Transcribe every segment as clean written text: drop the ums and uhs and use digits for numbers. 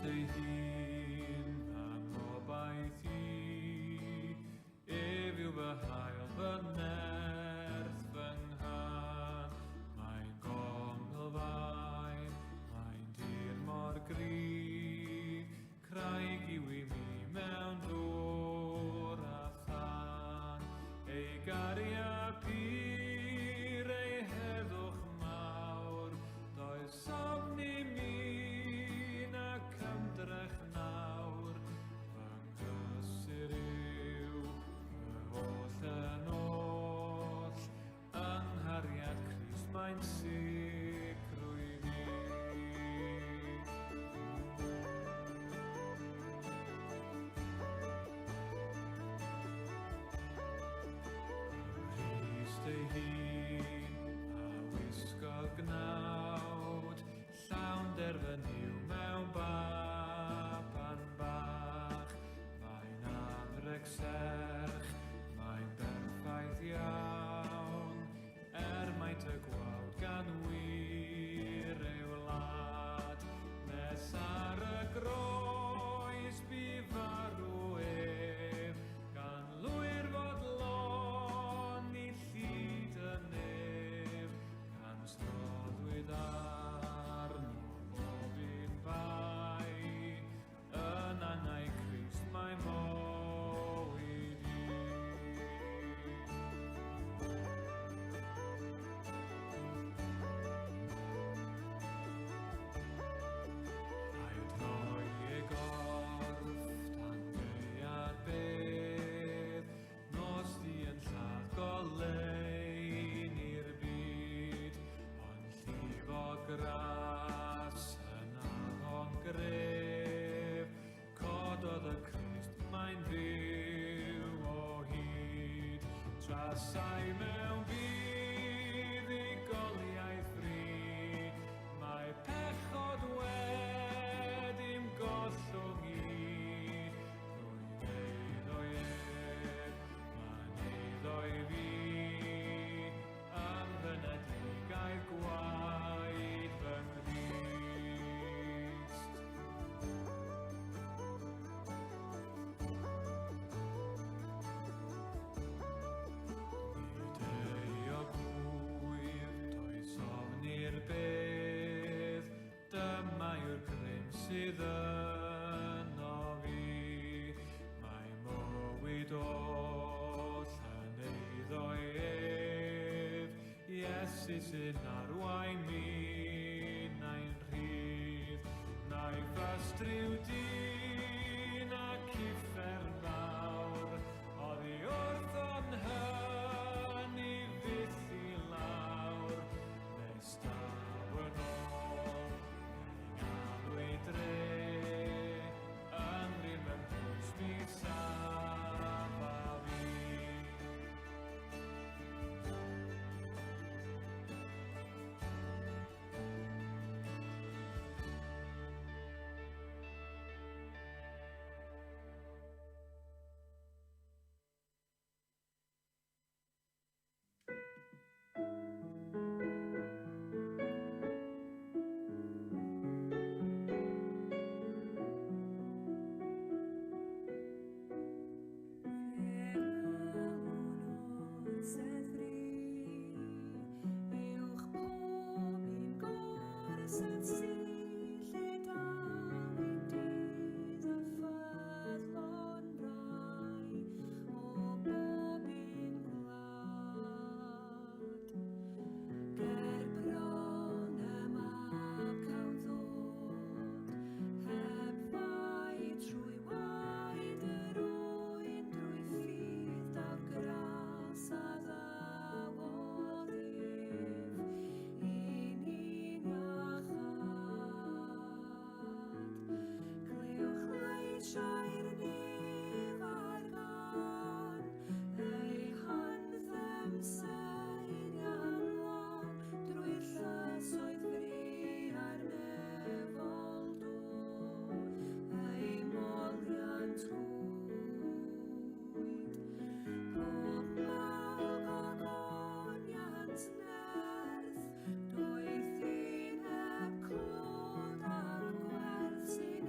ei hun am obaith i, ef yw fy hael, fy nerth, fy nghân. Mae'n gonglfaen, mae'n dir mor gryf, craig yw i mi mewn dŵr a thân. Ei gariad pur, ei heddwch mawr, does ofn i mi nac ymdrech nawr. Fy nghysur yw fy holl yn oll, yng nghariad Crist mae'n sicrwydd i. Crist ei hun a wisgodd gnawd, llawn derfyn yw mewn baban bach. Mae'n anrheg serch, mae'n berffaith iawn, er maint y gwawd gan wir ei wlad. Nes ar y groes bu farw ef, gan lwyr fodloni llid y nef, gan stroddwyd arno bob un bai, yn angau Crist mae mywyd i. Rhaid rhoi ei gorff dan gaead bedd, nos du yn lladd goleuni'r byd, ond llifo gras yn afon gref, cododd y Crist, mae'n fyw o hyd. Trasai mewn buddugoliaeth fri, mae pechod wedi'm gollwng i. Rwy'n eiddo ef, mae'n eiddo i fi, am fy nedigaeth gwaed fy Nghrist. Nid euog wyf, does ofn i'r bedd, dyma yw'r grym sydd yno fi. Mae mywyd oll yn eiddo ef, Iesu sy'n arwain minnau'n rhydd. Na'i ffastryw dyn ac uffern fawr, oddi wrtho'n hynny fyth i lawr. Nes daw yn ôl, neu galw ei dre, yn rym yn pwys mi safa fi. Fe welwn orsedd fri, uwch pob un gorsedd sy, lle daw ein dydd a ffyddlon rai o bob un gwlad. Ger bron y mab cawn ddod, heb fai trwy waed yr oen, drwy ffydd daw'r gras a ddawodd ef i ni'n iachâd. Clywch leisiau'r nef ar gân, eu hanthem seiniau'n lân, drwy'r llysoedd fri a'r nefol do, eu moliant gwyd. Pob mawl gogoniant nerth, doethineb clod a gwerth sy'n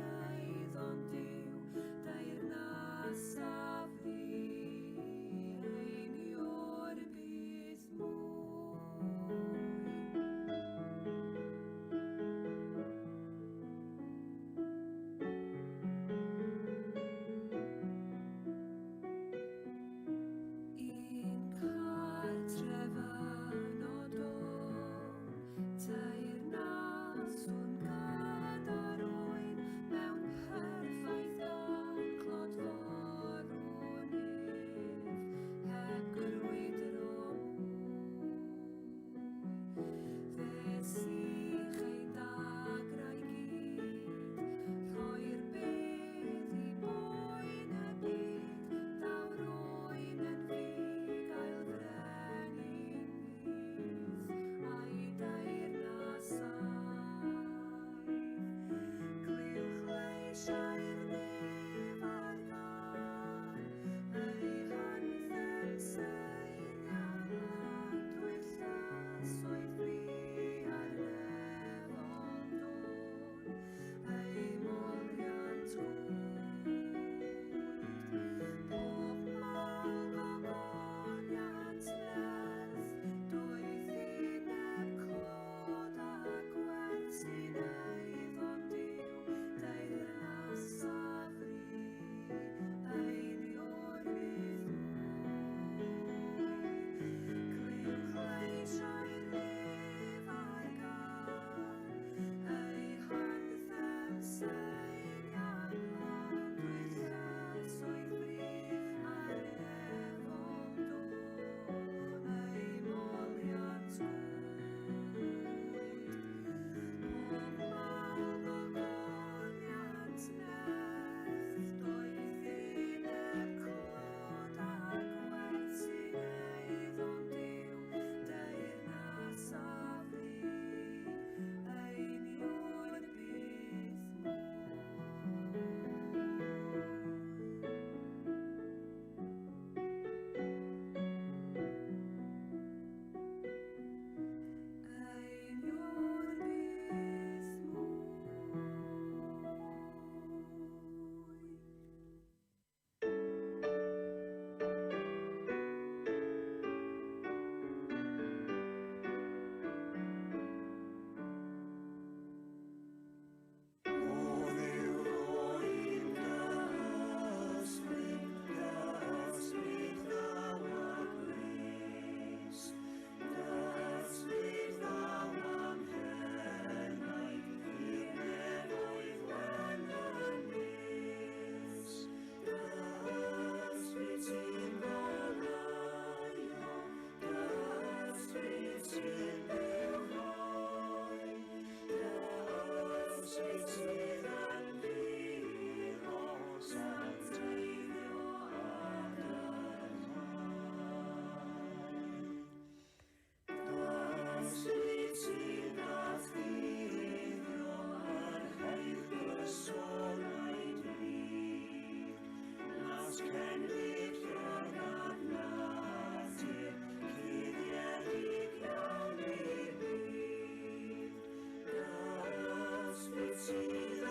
sy'n bywhau, dy ysbryd sydd yn puro, santeiddio a glanhau. Dy ysbryd sy'n datguddio yr heddwysonau drud, Las cenfig llygad natur, cuddiedig iawn i'r byd. Dy ysbryd sydd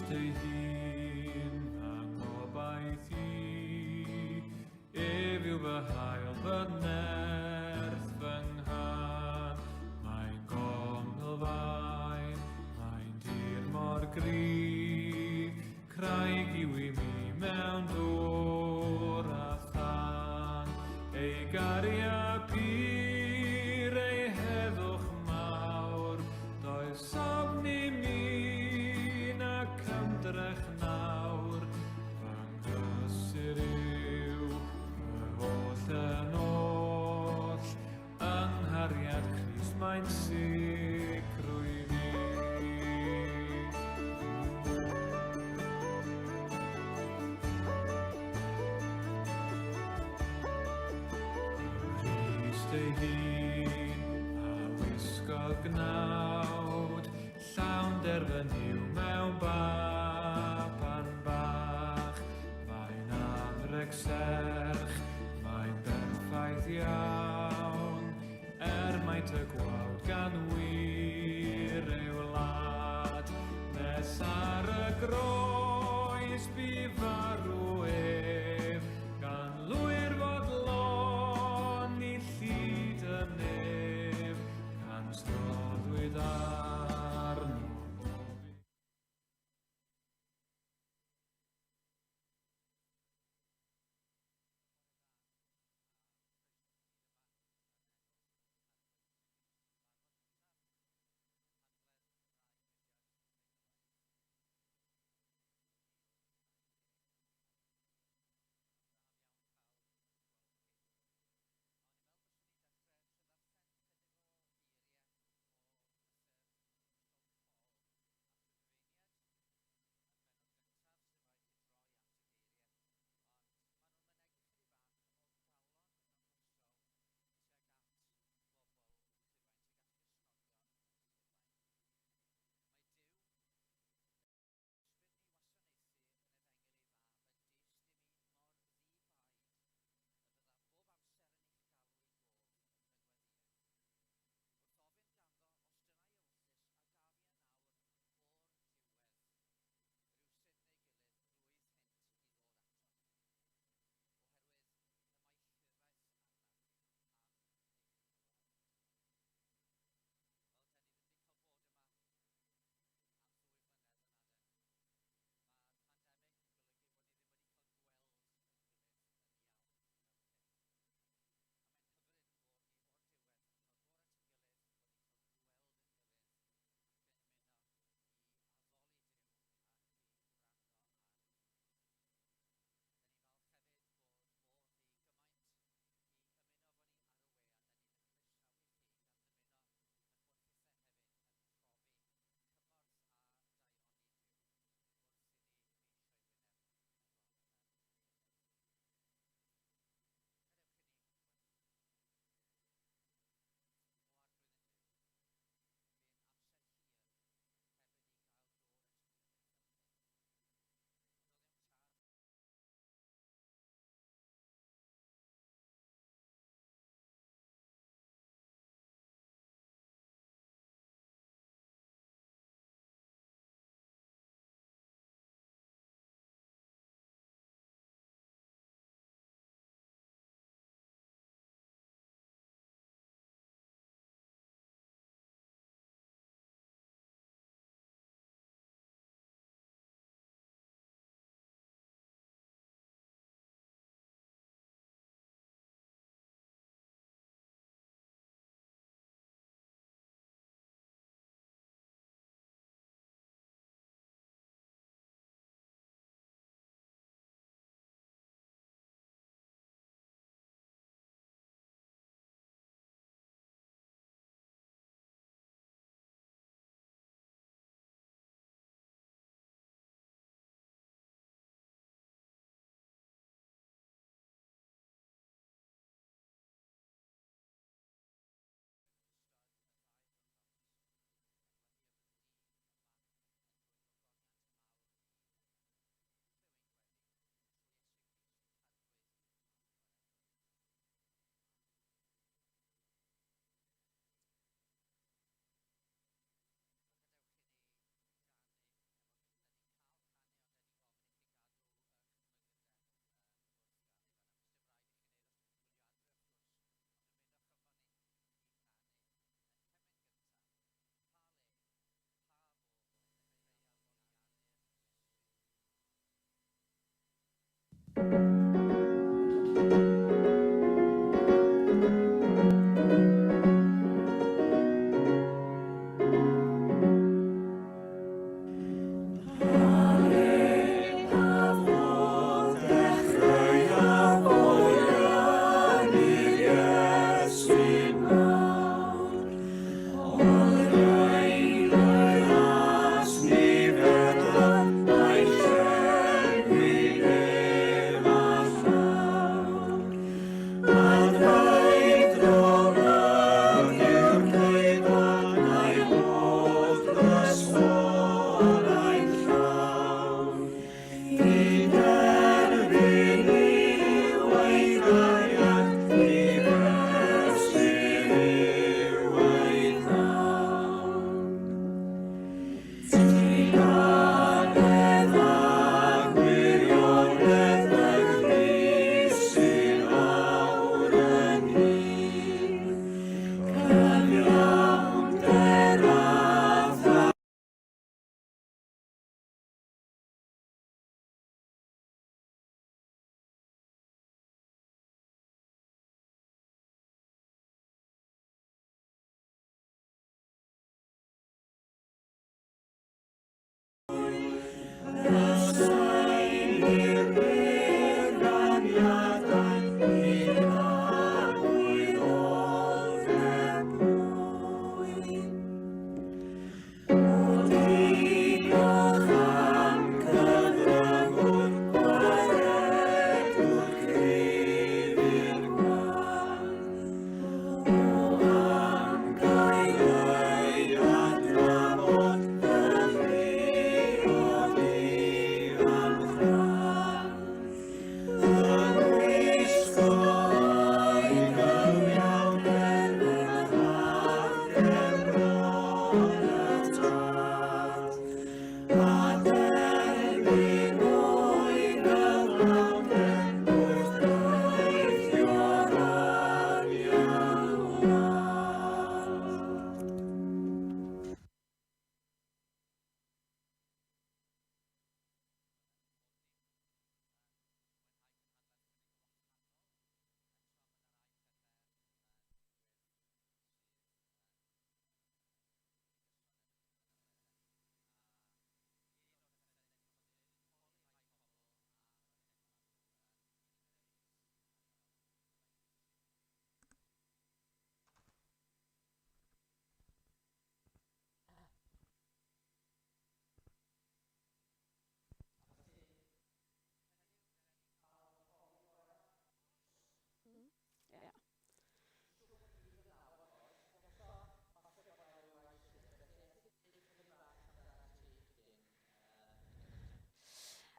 Grist ei hun a ngobaith i, ef yw fy hael, fy nerth, fy nghân. Mae'n gonglfaen, mae'n dir mor gryf, craig yw i mi mewn dŵr a thân. Ei gariad pur, ei heddwch mawr, does ofn i mi nac ymdrech nawr. Fy nghysur yw fy holl yn oll, yng nghariad Crist mae'n sicrwydd i. Grist ei hun a wisgodd gnawd, llawn derfyn yw mewn baban bach. Mae'n anrheg serch, mae'n berffaith iawn, er maint y gwawd gan wir ei wlad. Nes ar y groes bu farw ef, gan lwyr fodloni llid y nef, gan stroddwyd arno bob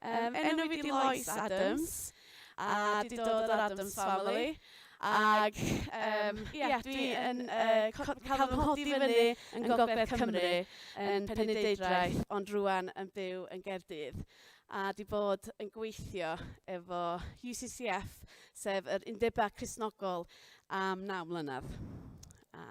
Enw fi 'di Lois Adams, a 'di dod o'r Adams Family. Ac um, ia, dwi yn uh, cael fy nghodi fyny yn Gogledd Cymru, yn Penrhyndeudraeth, ond rwan yn byw yn Gaerdydd. A 'di bod yn gweithio efo UCCF, sef yr Undebau Cristnogol, am 9 mlynedd. A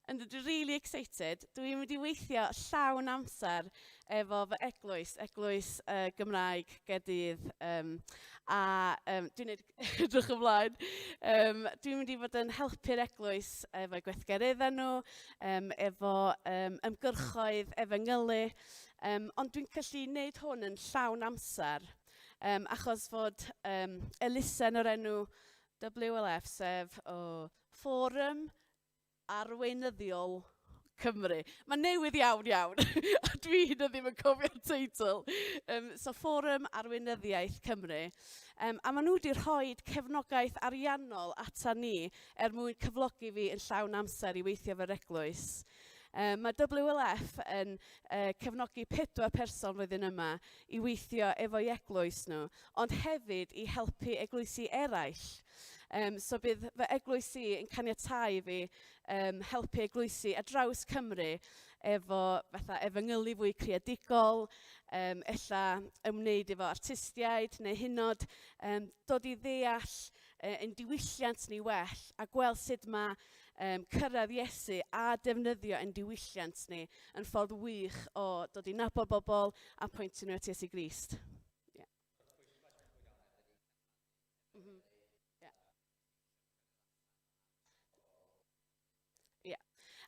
Yndw, dwi'n really excited. Dwi'n mynd i weithio llawn amser efo fy eglwys, eglwys Gymraeg Gaerdydd. A dwi'n edrych ymlaen. Dwi'n mynd i fod yn helpu'r eglwys efo'i gweithgareddau nhw, efo ymgyrchoedd efengylu. Ond dwi'n gallu wneud hwn yn llawn amser. Achos fod elusen o'r enw WLF, sef Fforwm Arweinyddiol Cymru. Mae'n newydd iawn, iawn, a dwi hyd yn ddim yn cofio'r teitl. So Fforwm Arweinyddiaeth Cymru. A maen nhw wedi rhoi cefnogaeth ariannol ata ni er mwyn cyflogi fi yn llawn amser i weithio efo'r eglwys. Mae WLF yn cefnogi 4 person flwyddyn yma i weithio efo'i eglwys nhw, ond hefyd i helpu eglwysi eraill. Um, so bydd fy eglwys i yn caniatáu i fi um, helpu eglwysi ar draws Cymru efo fatha efengylu fwy creadigol, um, ella ymwneud efo artistiaid neu hynod, um, dod i ddeall uh, ein diwylliant ni well a gweld sut mae um, cyrraedd Iesu a defnyddio ein diwylliant ni yn ffordd wych o dod i nabod bobl a pwyntio nhw at Iesu Grist. Yeah. Yeah. Ie.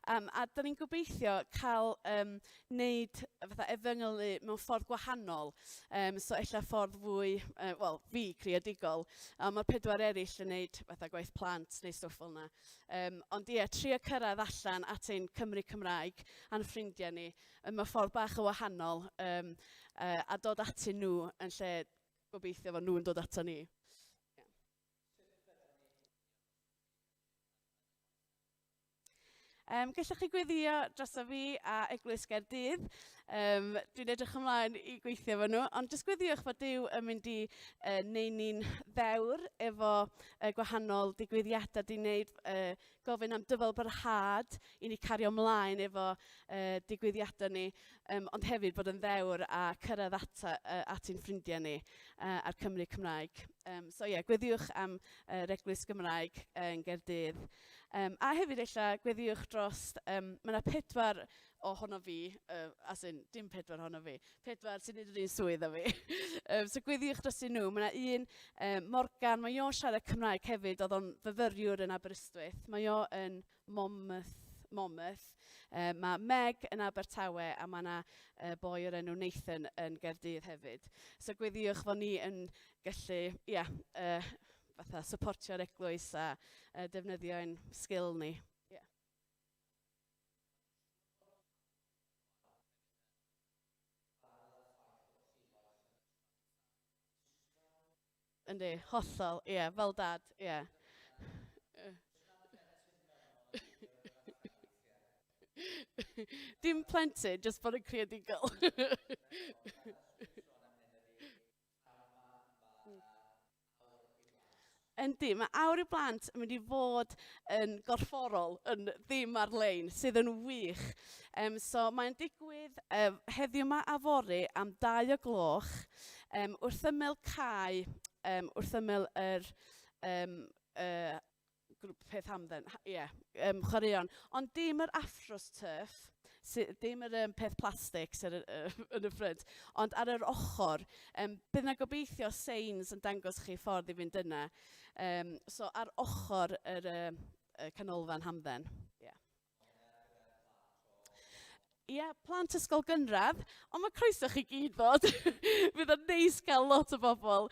Um, a da ni'n gobeithio cael um, wneud fatha efengylu mewn ffordd gwahanol. Um, so ella ffordd fwy, uh, wel, fi creadigol, a mae'r pedwar eraill yn wneud fatha gwaith plant neu stwff fel yna. Um, ond ie, trio cyrraedd allan at ein Cymru Cymraeg a'n ffrindiau ni, mewn ffordd bach o wahanol, um, uh, a dod atyn nhw yn lle gobeithio fod nhw'n dod ato ni. Um, gallwch chi gweddio drosto fi a Eglwys Gaerdydd. Um, dwi'n edrych ymlaen i gweithio efo nhw, ond jyst gweddiwch fod Duw yn mynd i uh, neud ni'n ddewr efo uh, gwahanol digwyddiadau di wneud, uh, gofyn am dyfal barhad i ni cario ymlaen efo uh, digwyddiadau ni, um, ond hefyd bod yn ddewr a cyrraedd ata, uh, at ein ffrindiau ni uh, a'r Cymru Cymraeg. Um, so ie, yeah, gweddiwch am yr uh, Eglwys Gymraeg yn Gaerdydd. Um, a hefyd ella gweddiwch dros, um, mae yna pedwar ohono fi, uh, as in, dim pedwar ohono fi, pedwar sy'n neud yr un swydd â fi. um, so gweddiwch dros nhw. Mae yna un, um, Morgan, mae o'n siarad Cymraeg hefyd, oedd o'n fyfyriwr yn Aberystwyth. Mae o yn Monmouth, Monmouth. Um, mae Meg yn Abertawe a mae yna uh, boi o'r enw Nathan yn Gaerdydd hefyd. So gweddiwch fod ni yn gallu, ia, yeah, uh, fatha supportio'r eglwys a uh, defnyddio ein sgil ni. Yeah. Yndi, hollol, ie, yeah, fel dad, ie. Yeah. Dim plentyn, jyst bod yn creadigol. Yndi, mae awr i blant yn mynd i fod yn gorfforol, yn ddim ar-lein, sydd yn wych. Um, so mae'n digwydd uh, heddiw yma a fory am 2 o gloch, um, wrth ymyl cae, um, wrth ymyl yr um, uh, grŵp peth hamdden, ie, yeah, um, chwaraeon. Ond dim yr afros turf, sy, dim yr um, peth plastig sydd uh, yn y ffrynt, ond ar yr ochr, um, bydd yna gobeithio signs yn dangos chi ffordd i fynd yna. Um, so ar ochr yr uh, canolfan hamdden. Yeah. Ie, plant ysgol gynradd, ond mae croeso chi gyd ddod. Fydd o'n neis cael lot o bobl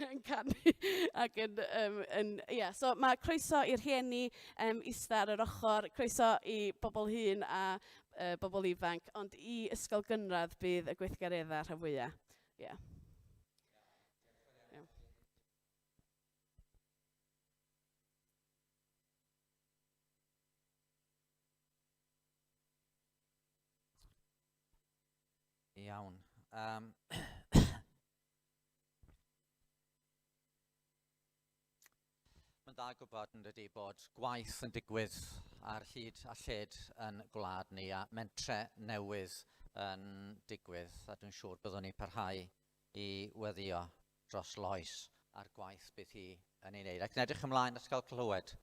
yn canu ac yn, um, yn ie. Yeah. So mae croeso i'r rhieni um, ista ar yr ochr, croeso i bobl hŷn a uh, bobl ifanc, ond i ysgol gynradd bydd y gweithgareddau rhan fwyaf. Ie. Yeah. Yeah. Iawn. Um, Mae'n dda gwybod yn dydy bod gwaith yn digwydd ar hyd a lled yn gwlad ni a mentre newydd yn digwydd a dwi'n siŵr byddwn ni'n parhau i weddio dros Lois a'r gwaith bydd hi yn ei wneud. Ac yn edrych ymlaen at gael clywed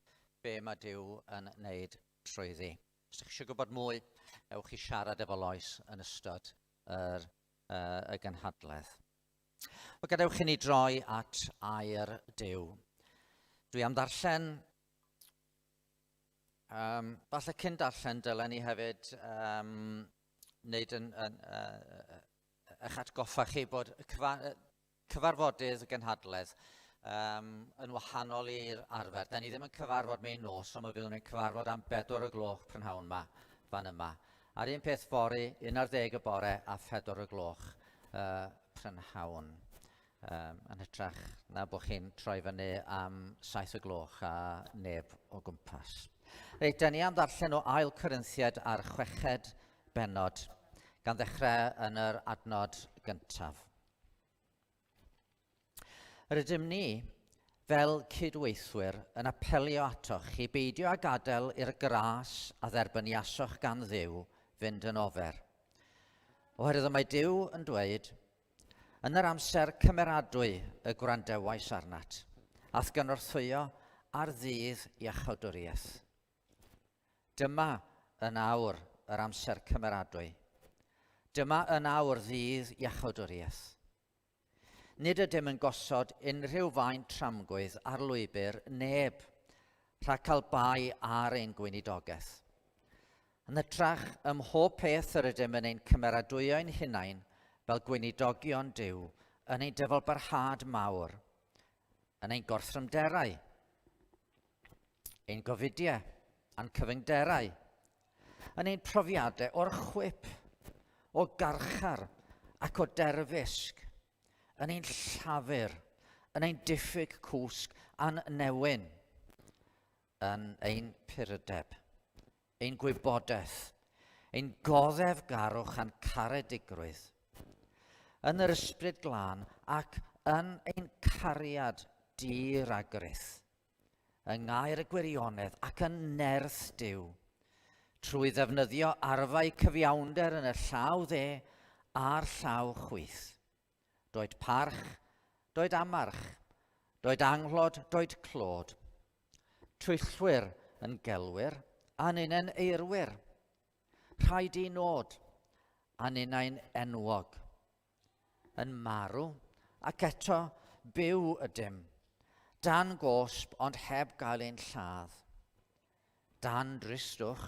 be mae Duw yn wneud trwyddi. Os ydych chi eisiau gwybod mwy, ewch i siarad efo Lois yn ystod yr, uh, y gynhadledd. Wel, gadewch i ni droi at air Duw. Dwi am ddarllen, um, falle cyn darllen dylen ni hefyd um, wneud yn, yn, uh, eich atgoffa chi bod y cyfarfodydd y gynhadledd um, yn wahanol i'r arfer. Da ni ddim yn cyfarfod mewn nos, ond mae fyddwn ni'n cyfarfod am 4 o gloch prynhawn yma, fan yma. A'r un peth fory, 11 y bore a 4 o gloch uh, prynhawn. Um, yn hytrach na bod chi'n troi fyny am 7 o gloch a neb o gwmpas. Reit, da ni am ddarllen o Ail Corinthiad ar chweched bennod, gan ddechrau yn yr adnod gyntaf. Rydym ni fel cydweithwyr, yn apelio atoch chi beidio â gadael i'r gras a dderbyniasoch gan Dduw fynd yn ofer. Oherwydd y mae Duw yn dweud, Yn yr amser cymeradwy y gwrandewais arnat, a'th gynorthwyo ar ddydd iachawdwriaeth. Dyma yn awr yr amser cymeradwy. Dyma yn awr ddydd iachawdwriaeth. Nid ydym yn gosod unrhyw faen tramgwydd ar lwybr neb rhag cael bai ar ein gweinidogaeth. Yn hytrach, ym mhob peth yr ydym yn ein cymeradwyo ein hunain fel gweinidogion Duw yn ein dyfalbarhad mawr, yn ein gorthrymderau, ein gofidiau a'n cyfyngderau, yn ein profiadau o'r chwip, o garchar ac o derfysg, yn ein llafur, yn ein diffyg cwsg a'n newyn, yn ein purdeb, ein gwybodaeth, ein goddefgarwch a'n caredigrwydd, yn yr ysbryd glân ac yn ein cariad di-ragrith, yng ngair y gwirionedd ac yn nerth Duw, trwy ddefnyddio arfau cyfiawnder yn y llaw dde a'r llaw chwith. Doed parch, doed amarch, doed anghlod, doed clod. Twyllwyr yn gelwyr, a ninnau'n eirwyr. Rhaid i nod, a ninnau'n enwog. Yn marw, ac eto byw ydym. Dan gosb, ond heb gael ein lladd. Dan dristwch,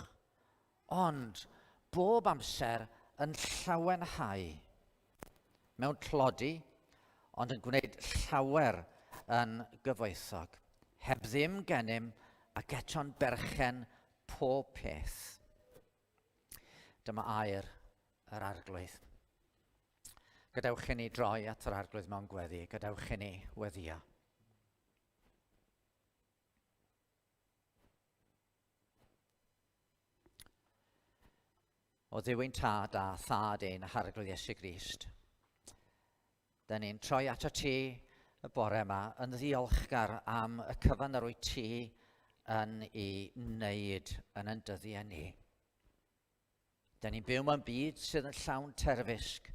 ond bob amser yn llawenhau. Mewn tlodi, ond yn gwneud llawer yn gyfoethog. Heb ddim gennym ac eto'n berchen pob peth. Dyma air yr Arglwydd. Gadewch i ni droi at yr Arglwydd mewn gweddi. Gadewch i ni weddio. O Dduw ein Tad a Thad ein Harglwydd Iesu Grist. Da ni'n troi ato ti y bore yma yn ddiolchgar am y cyfan yr wyt ti yn ei wneud yn yn dyddiau ni. Da ni'n byw mewn byd sydd yn llawn terfysg.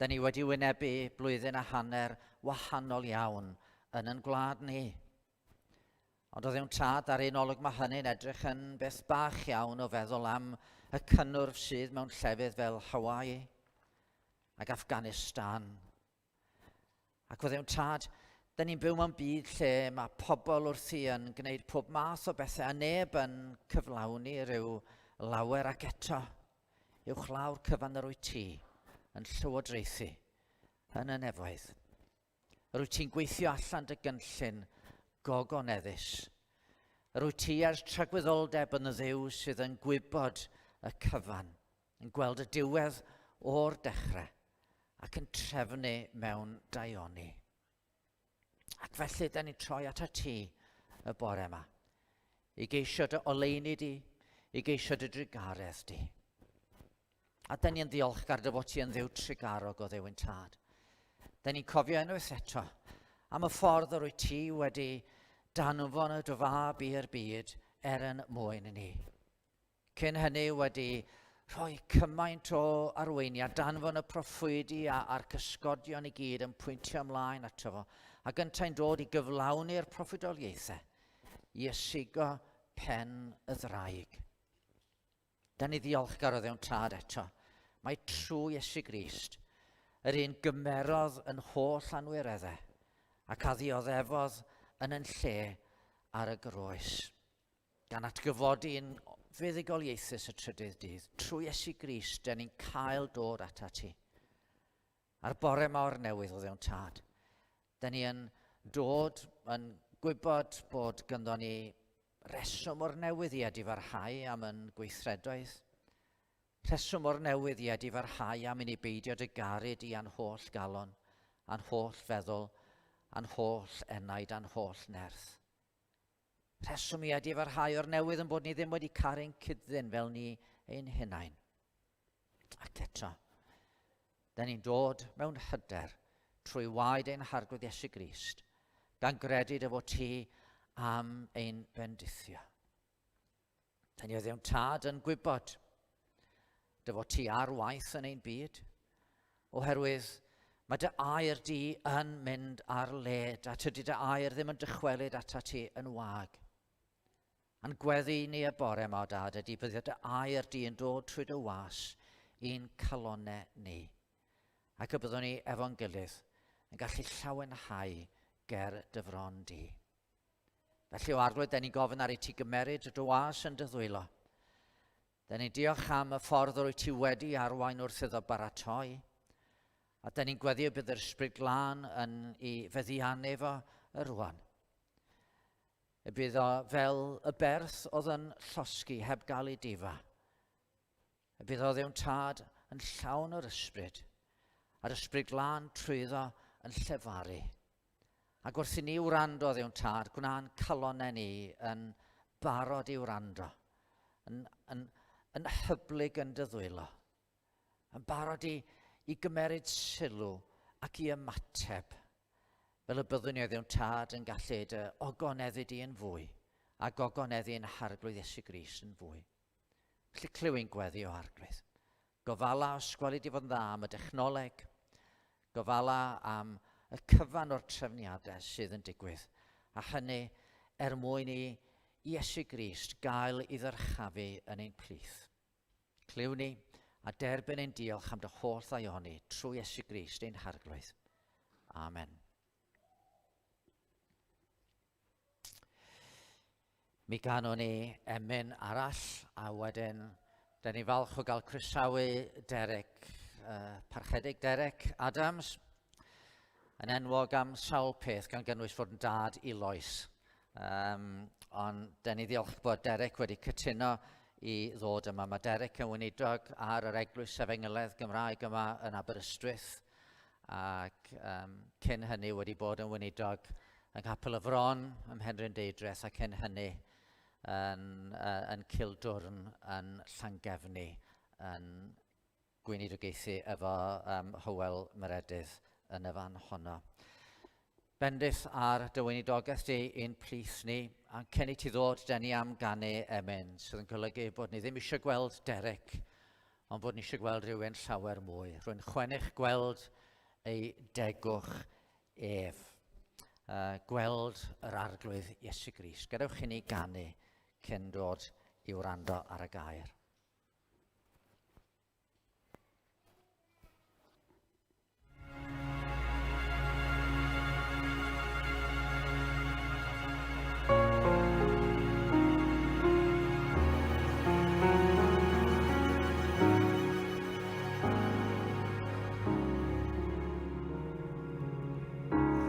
Da ni wedi wynebu blwyddyn a hanner wahanol iawn yn yn gwlad ni. Ond o ddewn tad ar un olwg mae hynny'n edrych yn beth bach iawn o feddwl am y cynnwrf sydd mewn llefydd fel Hawaii ac Afghanistan. Ac o ddewn tad, da ni'n byw mewn byd lle mae pobl wrthi yn gwneud pob math o bethau a neb yn cyflawni rhyw lawer ac eto uwchlaw'r cyfan yr wyt ti yn llywodraethu yn y nefoedd. Yr wyt ti'n gweithio allan dy gynllun gogoneddus. Yr wyt ti ers tragwyddoldeb yn y Dduw sydd yn gwybod y cyfan, yn gweld y diwedd o'r dechrau ac yn trefnu mewn daioni. Ac felly, da ni'n troi at ti y bore yma, i geisio dy oleuni di, i geisio dy drugaredd di. A da ni'n ddiolchgar dy fod ti yn Dduw trugarog o Dduw yn tad. Da ni'n cofio unwaith eto am y ffordd yr wyt ti wedi danfon y dy fab i'r byd er yn mwyn ni. Cyn hynny wedi rhoi cymaint o arweiniad, danfon y proffwydi a'r cysgodion i gyd yn pwyntio ymlaen ato fo, ac yntau'n dod i gyflawni'r proffwydoliaethau i ysigo pen y ddraig. Da ni ddiolchgar o ddewn tad eto. Mae trwy Iesu Grist, yr un gymerodd yn holl anwireddau ac a ddioddefodd yn yn lle ar y groes. Gan atgyfodi yn fuddugoliaethus y trydydd dydd, trwy Iesu Grist, da ni'n cael dod ata ti. A'r bore mawr newydd o ddewn tad, da ni yn dod yn gwybod bod gynddo ni reswm o'r newydd i edifarhau am yn gweithredoedd. Rheswm o'r newydd i edifarhau am i ni beidio dy garu di a'n holl galon, a'n holl feddwl, a'n holl enaid, a'n holl nerth. Rheswm i edifarhau o'r newydd yn bod ni ddim wedi caru'n cyd-ddyn fel ni ein hunain. Ac eto, da ni'n dod mewn hyder trwy waed ein Harglwydd Iesu Grist, gan gredu dy fod ti am ein bendithio. Da ni o Dduw'n Tad yn gwybod dy fod ti ar waith yn ein byd, oherwydd mae dy air di yn mynd ar led, a tydi dy air ddim yn dychwelyd ata ti yn wag. A'n gweddi ni y bore yma, o Dad, ydy bydde dy air di yn dod trwy dy was i'n calonau ni, ac y byddwn ni efo'n gilydd yn gallu llawenhau ger dy fron di. Felly, o Arglwydd, den ni'n gofyn ar i ti gymeryd dy was yn dy ddwylo. Den ni'n diolch am y ffordd yr wyt ti wedi arwain wrth iddo baratoi. A den ni'n gweddio bydd yr Ysbryd Glân yn ei feddiannu fo y rwan. Y bydd o fel y berth oedd yn llosgi heb gael ei difa. Y bydd o Dduw'n Tad yn llawn o'r Ysbryd, a'r Ysbryd Glân trwyddo yn llefaru. Ac wrth i ni wrando, Dduw'n Tad, gwna'n calonnau ni yn barod i wrando, yn, yn, yn hyblyg yn dy ddwylo, yn barod i, i gymeryd sylw ac i ymateb, fel y byddwn ni o Dduw'n Tad yn gallu dy ogoneddu di yn fwy, a gogoneddu yn Harglwydd Iesu Grist yn fwy. Felly clyw ein gweddi o Arglwydd. Gofala os gweli di fod yn dda am y dechnoleg. Gofala am y cyfan o'r trefniadau sydd yn digwydd. A hynny er mwyn i Iesu Grist gael ei ddyrchafu yn ein plith. Clyw ni a derbyn ein diolch am dy holl ddaioni trwy Iesu Grist ein Harglwydd. Amen. Mi ganwn ni emyn arall, a wedyn, da ni falch o gael croesawu Derek, uh, parchedig Derek Adams, yn enwog am sawl peth gan gynnwys fod yn dad i Lois. Um, ond da ni ddiolch bod Derek wedi cytuno i ddod yma. Mae Derek yn weinidog ar yr Eglwys Efengyledd Gymraeg yma yn Aberystwyth ac um, cyn hynny wedi bod yn weinidog yng Nghapel y Fron ym Mhenrhyn Deudraeth a cyn hynny yn, uh, yn Cildwrn yn Llangefni yn gweinidogaethu efo um, Hywel Meredydd yn y fan honno. Bendith ar dy weinidogaeth di i'n plith ni, a cyn i ti ddod, den ni am ganu emyn, sydd yn golygu bod ni ddim eisiau gweld Derek, ond bod ni eisiau gweld rhywun llawer mwy. Rwy'n chwennych gweld ei degwch ef. Uh, gweld yr Arglwydd Iesu Grist. Gadewch i ni ganu cyn dod i wrando ar y gair.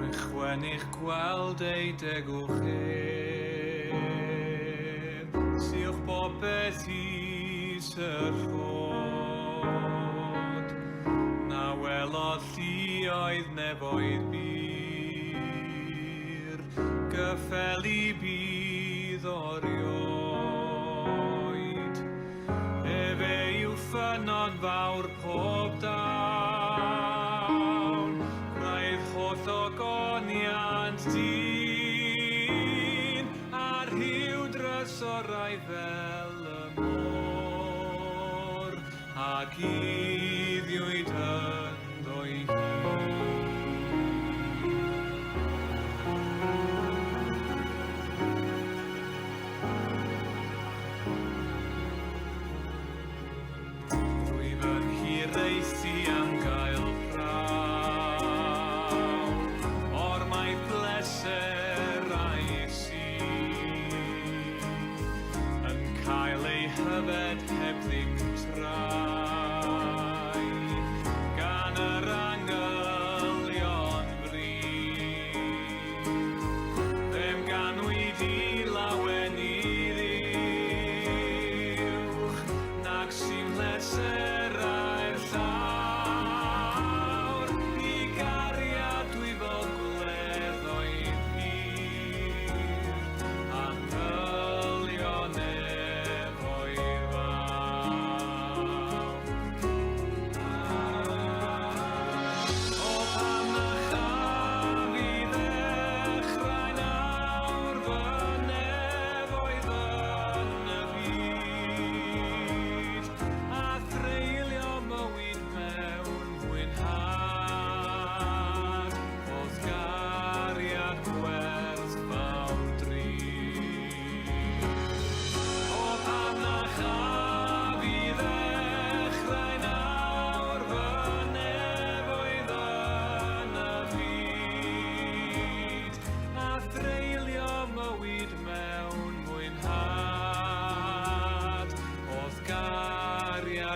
Rhychwenych gweld ei degwch ef, Siwch bopeth i syrchod. Na welodd lluoedd nefoedd bur, Gyffeli bydd orioed. Efe yw ffynnon fawr pob dawn, Gwraidd holl ogoniant dyn, A rhyw drysorau fel y môr, A guddiwyd ynddo'i hun. Rwyf yn hiraethu am gael prawf o'r maith bleserau sydd yn cael eu hyfed heb ddim traw.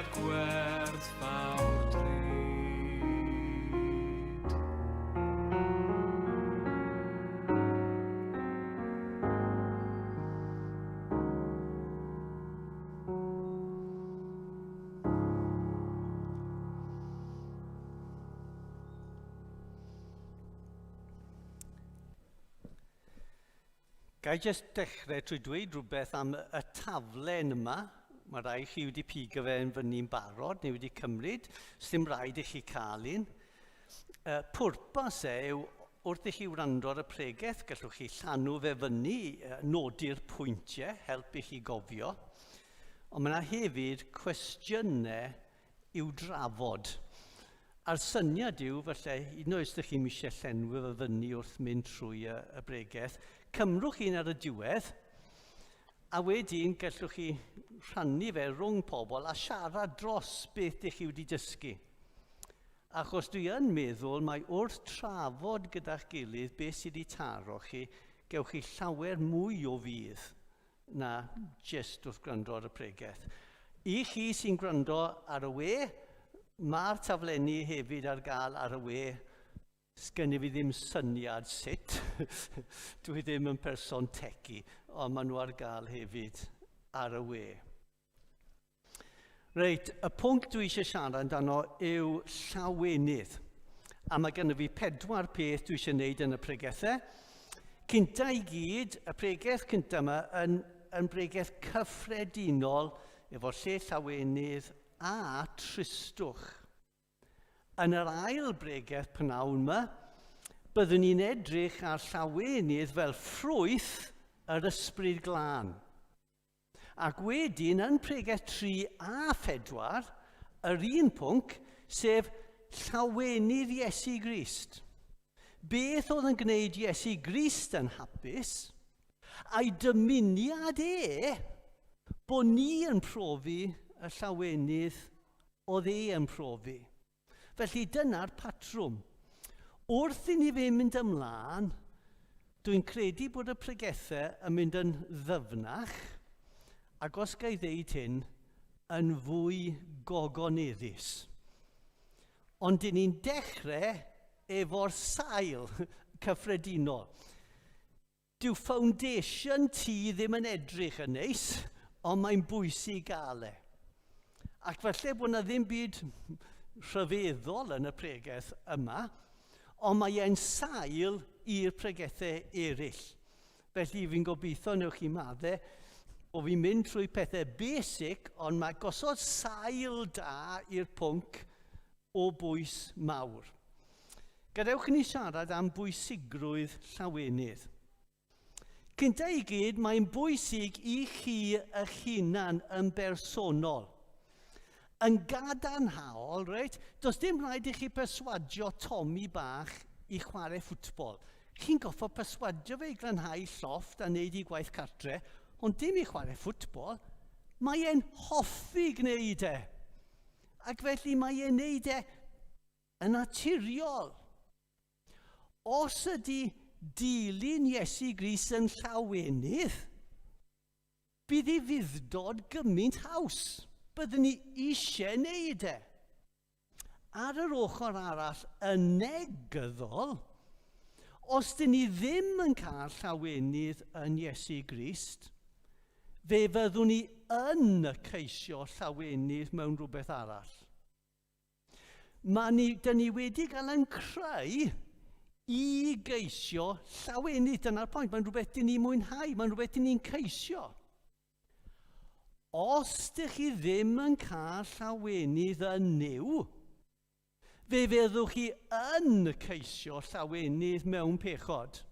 Cariad gwerthfawr drud. Ga i jyst dechrau trwy dweud rhywbeth am y taflen yma. Mae rai chi wedi pigo fe yn fyny'n barod neu wedi cymryd. Sdim rhaid i chi cael un. Y pwrpas e yw wrth i chi wrando ar y pregeth, gallwch chi llanw fe fyny, nodi'r pwyntiau, helpu chi gofio. Ond mae yna hefyd cwestiynau i'w drafod. A'r syniad yw, falle, hyd yn oed os ydych chi'n eisiau llenwi fe fyny wrth mynd trwy y, y bregeth, cymrwch un ar y diwedd, a wedyn gallwch chi rhannu fe rhwng pobl a siarad dros beth ydych chi wedi dysgu. Achos dwi yn meddwl mai wrth trafod gyda'ch gilydd beth sydd wedi taro chi, gewch chi llawer mwy o fudd na jyst wrth gwrando ar y pregeth. I chi sy'n gwrando ar y we, mae'r taflenni hefyd ar gael ar y we. Sgynny fi ddim syniad sut. Dwi ddim yn person tecu, ond maen nhw ar gael hefyd ar y we. Reit, y pwnc dwi eisiau siarad amdano yw llawenydd. A mae gennym fi pedwar peth dwi eisiau gwneud yn y pregethau. Cynta i gyd, y pregeth cynta yma yn, yn bregeth cyffredinol efo lle llawenydd a tristwch. Yn yr ail bregeth pnawn yma, byddwn ni'n edrych ar llawenydd fel ffrwyth yr ysbryd glân. Ac wedyn, yn pregeth 3 a 4, yr un pwnc, sef llawenydd Iesu Grist. Beth oedd yn gwneud Iesu Grist yn hapus, a'i dymuniad e bod ni yn profi y llawenydd oedd e yn profi. Felly dyna'r patrwm. Wrth i ni fe mynd ymlaen, dwi'n credu bod y pregethau yn mynd yn ddyfnach, ac os ga i ddeud hyn, yn fwy gogoneddus. Ond dyn ni'n dechrau efo'r sail cyffredinol. Dyw foundation ti ddim yn edrych yn neis, ond mae'n bwysig gael e. Ac falle bod yna ddim byd rhyfeddol yn y pregeth yma, ond mae e'n sail i'r pregethau eraill. Felly fi'n gobeithio newch chi madde o fi'n mynd trwy pethau basic, ond mae gosod sail da i'r pwnc o bwys mawr. Gadewch i ni siarad am bwysigrwydd llawenydd. Cynta i gyd, mae'n bwysig i chi eich hunan yn bersonol. Yn gadarnhaol, reit, does dim rhaid i chi perswadio Tommy bach i chwarae ffwtbol. Chi'n goffo perswadio fe i glanhau llofft a wneud i gwaith cartre, ond dim i chwarae ffwtbol. Mae e'n hoffi gwneud e. Ac felly mae e'n neud e yn naturiol. Os ydy dilyn Iesu Grist yn llawenydd, bydd ei fuddod gymaint haws. Byddwn ni eisiau neud e. Ar yr ochr arall, y negyddol, os dyn ni ddim yn cael llawenydd yn Iesu Grist, Fe fyddwn ni yn ceisio llawenydd mewn rhywbeth arall. Mae ni, dyn ni wedi cael yn creu i geisio llawenydd. Dyna'r pwynt. Mae'n rhywbeth dyn ni'n mwynhau, mae'n rhywbeth dyn ni'n ceisio. Os dych chi ddim yn cael llawenydd yn Nuw, fe fyddwch chi yn ceisio llawenydd mewn pechod.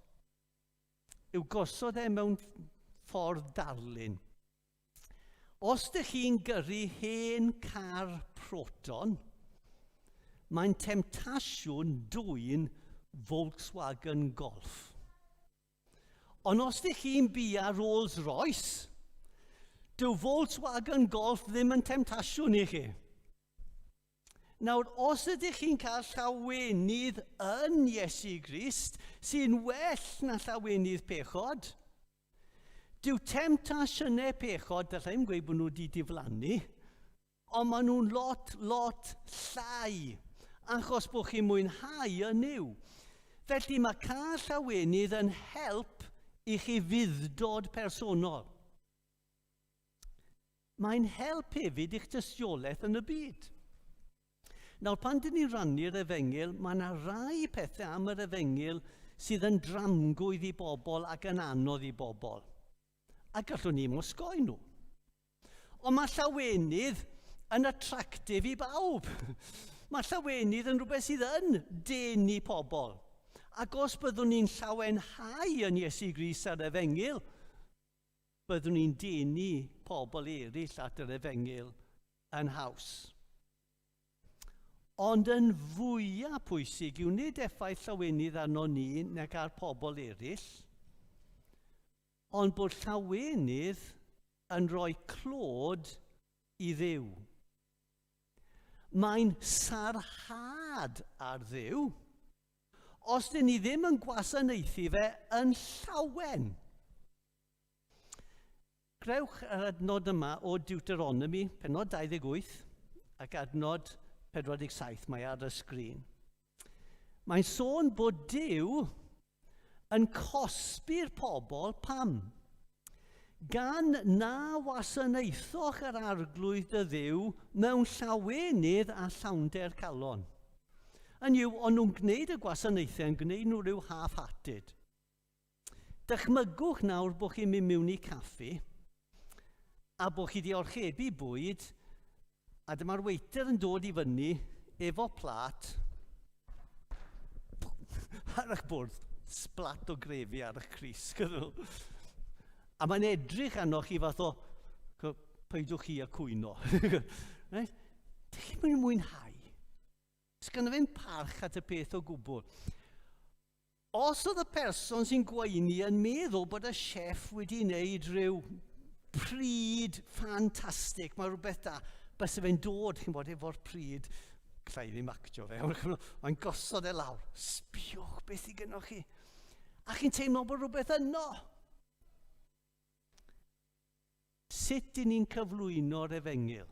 I'w gosod e mewn ffordd darlun. Os dych chi'n gyrru hen car Proton, mae'n temtasiwn dwyn Volkswagen Golf. Ond os dych chi'n bia Rolls Royce, dyw Volkswagen Golf ddim yn temtasiwn i chi. Nawr, os ydych chi'n cael llawenydd yn Iesu Grist, sy'n well na llawenydd pechod, dyw temtasiynau pechod, gallai ddim gweud bod nhw wedi diflannu, Ond maen nhw'n lot, lot llai, achos bod chi'n mwynhau yn Nuw. Felly mae cael llawenydd yn help i chi fuddod personol. Mae'n help hefyd i'ch tystiolaeth yn y byd. Nawr, pan dyn ni'n rannu'r efengyl, mae yna rai pethau am yr efengyl sydd yn dramgwydd i bobl ac yn anodd i bobl. A gallwn ni osgoi nhw. Ond mae llawenydd yn attractive i bawb. Mae llawenydd yn rhywbeth sydd yn denu pobl. Ac os byddwn ni'n llawenhau yn Iesu Grist a'r efengyl, byddwn ni'n denu pobl eraill at yr efengyl yn haws. Ond yn fwyaf pwysig yw nid effaith llawenydd arno ni nag ar pobl eraill, ond bod llawenydd yn rhoi clod i Dduw. Mae'n sarhad ar Dduw os dyn ni ddim yn gwasanaethu fe yn llawen. Crewch yr adnod yma o Deuteronomy, penod 28 ac adnod 47, mae ar y sgrin. Mae'n sôn bod Duw yn cosbi'r pobl pam? Gan na wasanaethoch yr arglwydd dy ddiw mewn llawenydd a llawnder calon. Yn yw, ond nhw'n gwneud y gwasanaethau yn gwneud nhw rhyw half-hearted. Dychmygwch nawr bod chi'n mynd mewn i caffi a bod chi wedi orchebu bwyd a dyma'r waiter yn dod i fyny efo plat ar eich bwrdd, splat o grefi ar eich crys. A mae'n edrych arnoch chi fath o, peidiwch chi a cwyno. Right? Dych chi'n mynd mwynhau. Sgynno fe'n parch at y peth o gwbl. Os oedd y person sy'n gweini yn meddwl bod y chef wedi wneud rhyw pryd ffantastig, mae rhywbeth da, byse fe'n dod, chi'n bod, efo'r pryd, gallai ddim actio fe, mae'n gosod e lawr, sbiwch beth i gynnwch chi. A chi'n teimlo bod rhywbeth yno. Sut dyn ni'n cyflwyno'r efengyl?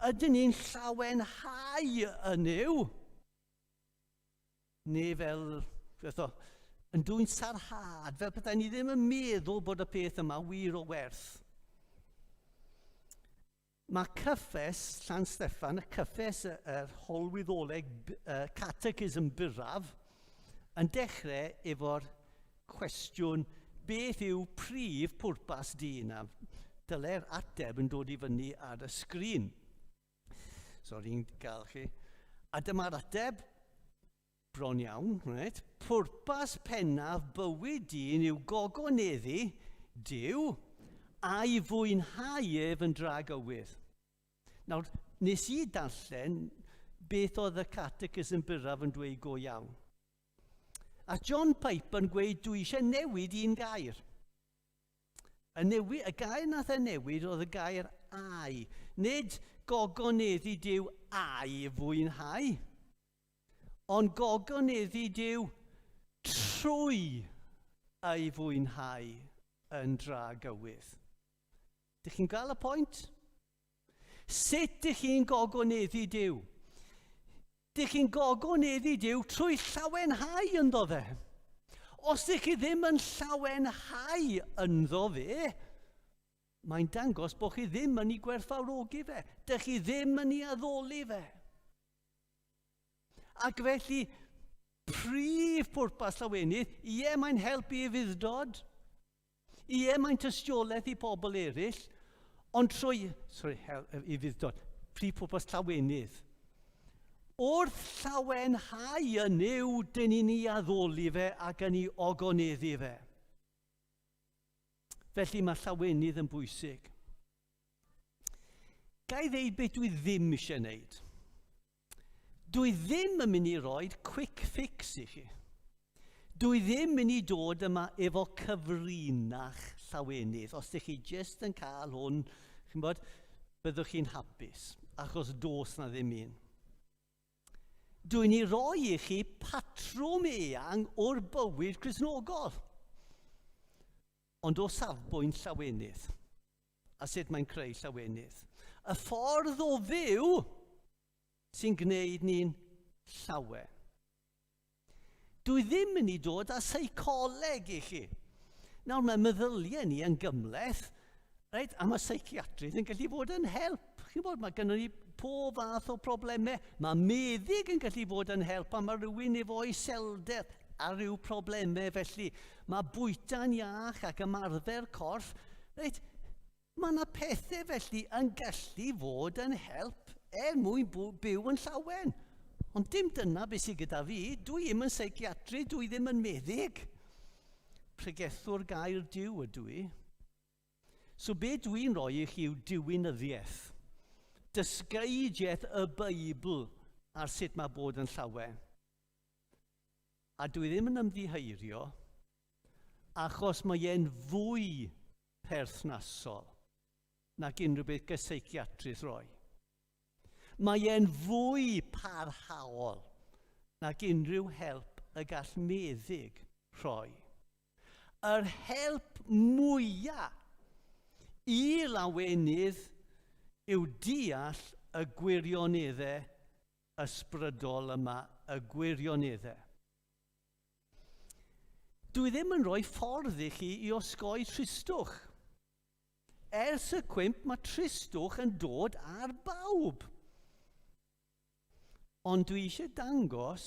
Ydyn ni'n llawenhau yn yw? Neu fel, beth o, yn dwy'n sarhad, fel petai ni ddim yn meddwl bod y peth yma wir o werth. Mae cyffes Llan Steffan, y cyffes yr holwyddoleg catechism byrraf, yn dechrau efo'r cwestiwn beth yw prif pwrpas dyn? A dyle'r ateb yn dod i fyny ar y sgrin. Sori'n gael chi. A dyma'r ateb, bron iawn, right? Pwrpas pennaf bywyd dyn yw gogoneddu Duw a'i fwynhau ef yn dragywydd. Nawr, nes i darllen beth oedd y catechism byrraf yn dweud go iawn. A John Piper yn gweud, dwi eisiau newid un gair. Y, newi, y gair nath e newid oedd y gair ai. Nid gogoneddu Duw a'i fwynhau, ond gogoneddu Duw trwy ei fwynhau yn dra gywydd. Dych chi'n gael y pwynt? Sut dych chi'n gogoneddu Duw? Dych chi'n gogoneddu Duw trwy llawenhau ynddo fe. Os dych chi ddim yn llawenhau ynddo fe, mae'n dangos bod chi ddim yn ei gwerthfawrogi fe. Dych chi ddim yn ei addoli fe. Ac felly, prif pwrpas llawenydd, ie, mae'n helpu i fuddod, Ie, mae'n tystiolaeth i pobl eraill, ond trwy, sorry, hel, i fuddod, prif pwrpas llawenydd. Wrth llawenhau yn Nuw, dyn ni'n ei addoli fe ac yn ei ogoneddu fe. Felly mae llawenydd yn bwysig. Ga i ddeud beth dwi ddim eisiau wneud? Dwi ddim yn mynd i roi quick fix i chi. Dwi ddim mynd i dod yma efo cyfrinach llawenydd. Os ydych chi jyst yn cael hwn, chi'n bod, byddwch chi'n hapus, achos dos na ddim un. Dwi'n ei roi i chi patrwm eang o'r bywyd Cristnogol, ond o safbwynt llawenydd. a sut mae'n creu llawenydd. Y ffordd o fyw sy'n gwneud ni'n llawen. Dwi ddim yn i dod â seicoleg i chi. Nawr mae meddyliau ni yn gymleth, reit, a mae seiciatrydd yn gallu bod yn help. Chi'n bod, mae gennym ni pob fath o problemau. Mae meddyg yn gallu bod yn help a mae rhywun efo iselder a rhyw problemau felly. Mae bwyta'n iach ac ymarfer corff. Reit, Mae yna pethau felly yn gallu fod yn help er mwyn byw yn llawen. Ond dim dyna beth sydd gyda fi. Dwi ddim yn seiciatri, dwi ddim yn meddyg. Pregethwr gair Duw ydw i. So be dwi'n rhoi i chi yw diwinyddiaeth. Dysgeidiaeth y Beibl ar sut mae bod yn llawen. A dwi ddim yn ymddiheurio, achos mae e'n fwy perthnasol nag unrhyw beth ga seiciatrydd roi. Mae e'n fwy parhaol nag unrhyw help y gall meddyg rhoi. Yr help mwyaf i lawenydd yw deall y gwirioneddau ysbrydol yma, y gwirioneddau. Dwi ddim yn rhoi ffordd i chi i osgoi tristwch. Ers y cwymp mae tristwch yn dod ar bawb. Ond dwi eisiau dangos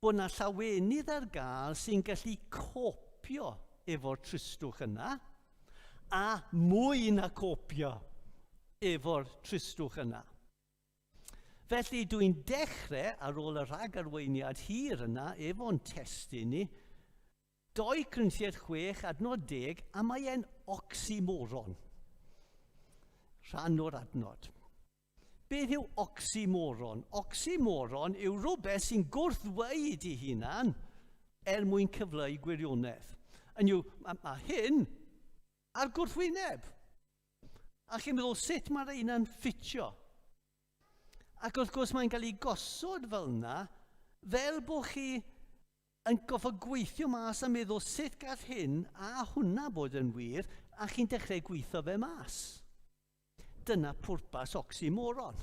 bod na llawenydd ar gael sy'n gallu copio efo'r tristwch yna, a mwy na copio efo'r tristwch yna. Felly dwi'n dechrau ar ôl y rhagarweiniad hir yna efo'n testun ni, 2 Corinthiaid 6 adnod 10, a mae e'n oxymoron. Rhan o'r adnod. Beth yw oxymoron? Oxymoron yw rhywbeth sy'n gwrthweud i hunan er mwyn cyfleu gwirionedd. Yn yw, mae, mae hyn a'r gwrthwyneb. A chi'n meddwl sut mae'r un yn ffitio? Ac wrth gwrs mae'n cael ei gosod fel yna, fel bod chi yn goffa gweithio mas a meddwl sut gall hyn a hwnna bod yn wir, a chi'n dechrau gweithio fe mas. Dyna pwrpas oxymoron.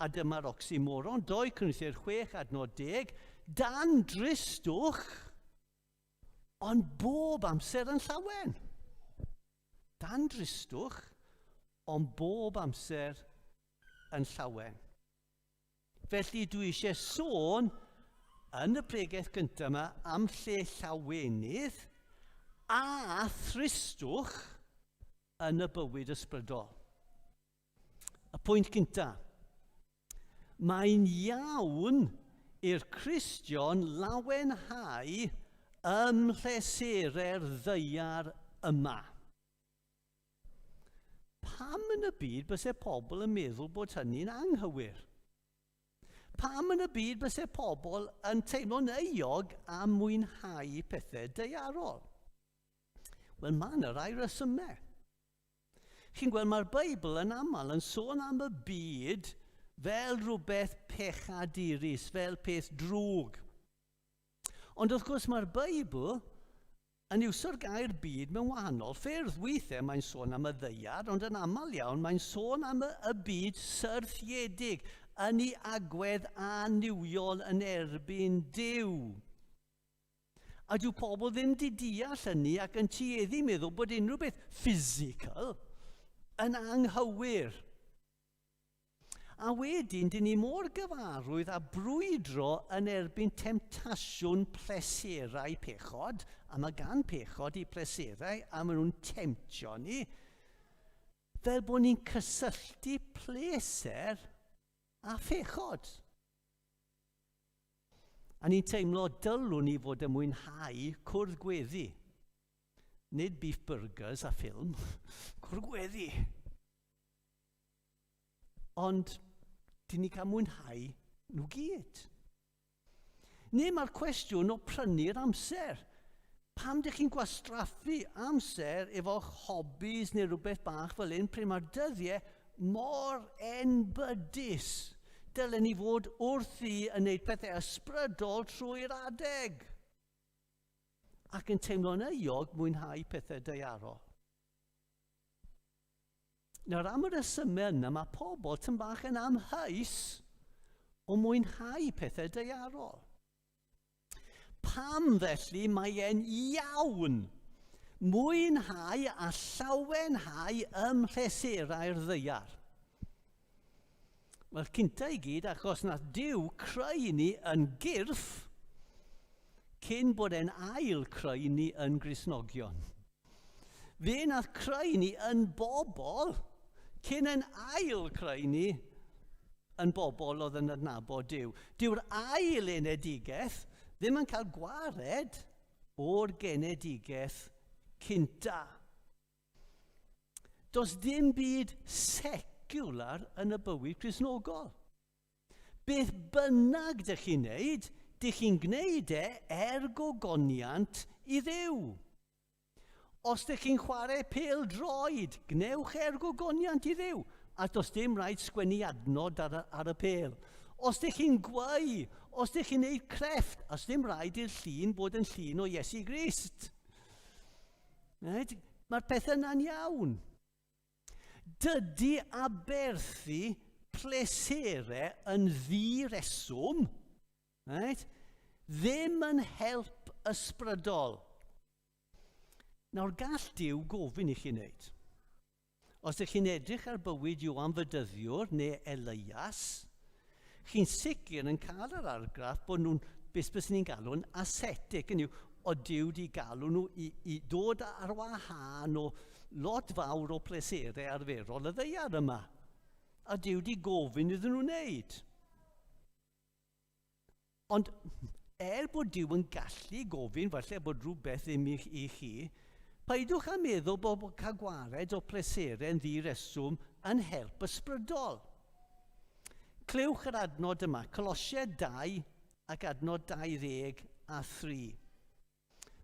A dyma'r oxymoron, 2 Corinthiaid 6 adnod 10, dan dristwch, ond bob amser yn llawen. Dan dristwch, ond bob amser yn llawen. Felly dwi eisiau sôn yn y pregeth gyntaf yma am lle llawenydd a thristwch yn y bywyd ysbrydol. Y pwynt cyntaf, Mae'n iawn i'r Cristion lawenhau ym mhleserau'r ddaear yma. Pam yn y byd byse pobl yn meddwl bod hynny'n anghywir? Pam yn y byd byse pobl yn teimlo'n euog am mwynhau pethau daearol? Wel, mae yna rai resymau. Chi'n gweld, mae'r Beibl yn aml yn sôn am y byd fel rhywbeth pechadurus, fel peth drwg. Ond wrth gwrs mae'r Beibl yn iwsio'r gair byd mewn wahanol ffyrdd. Weithiau mae'n sôn am y ddeiar, ond yn aml iawn mae'n sôn am y, y byd syrthiedig yn ei agwedd annuwiol yn erbyn Duw. A dyw pobl ddim di deall hynny ac yn tueddu meddwl bod unrhyw beth physical yn anghywir. A wedyn, dyn ni mor gyfarwydd â brwydro yn erbyn temtasiwn pleserau pechod, a mae gan pechod i pleserau, a maen nhw'n temtio ni, fel bod ni'n cysylltu pleser a phechod. A ni'n teimlo dylwn ni fod yn mwynhau cwrdd gweddi. Nid beef burgers a ffilm, cwrdd gweddi. Ond dyn ni cael mwynhau nhw gyd. Neu mae'r cwestiwn o prynu'r amser. Pam dych chi'n gwastraffu amser efo'ch hobbies neu rhywbeth bach fel hyn pryd mae'r dyddiau mor enbydus? Dylen ni fod wrthi yn gwneud pethau ysbrydol trwy'r adeg ac yn teimlo'n euog mwynhau pethau daearol. Nawr, am y resymau yna, mae pobl tyn bach yn amheus o mwynhau pethau daearol. Pam felly mae e'n iawn mwynhau a llawenhau ym mhleserau'r ddaear? Wel, cynta i gyd, achos nath Duw creu ni yn gyrff cyn bod e'n ail creu ni yn Gristnogion. Fe nath creu ni yn bobl cyn yn ail creu ni yn bobl oedd yn adnabod Duw. Dyw'r ail enedigaeth ddim yn cael gwared o'r genedigaeth cynta. Does dim byd secular yn y bywyd Cristnogol. Beth bynnag dych chi'n neud, dych chi'n gwneud e er gogoniant i Dduw. Os dych chi'n chwarae pêl droed, gwnewch er gogoniant i Dduw, a does dim rhaid sgwennu adnod ar y, ar y pêl. Os dych chi'n gweu, os dych chi'n neud crefft, a dim rhaid i'r llun bod yn llun o Iesu Grist. Right? Mae'r pethau yna'n iawn. Dydy aberthu pleserau yn ddi-reswm, right, ddim yn help ysbrydol. Nawr gall Duw gofyn i chi wneud. Os ydych chi'n edrych ar bywyd Ioan Fydyddiwr neu Elias, chi'n sicr yn cael yr argraff bod nhw'n, beth bys ni'n galw'n ascetic, yn yw, o Duw di galw nhw i, i dod ar wahân o lot fawr o pleserau arferol y ddeiar yma. A Duw di gofyn iddyn nhw wneud. Ond er bod Duw yn gallu gofyn falle bod rhywbeth ddim i, i chi, peidiwch â meddwl bod, bod cael gwared o pleserau yn ddi-reswm yn help ysbrydol. Clywch yr adnod yma, Colosiaid 2 ac adnod 23.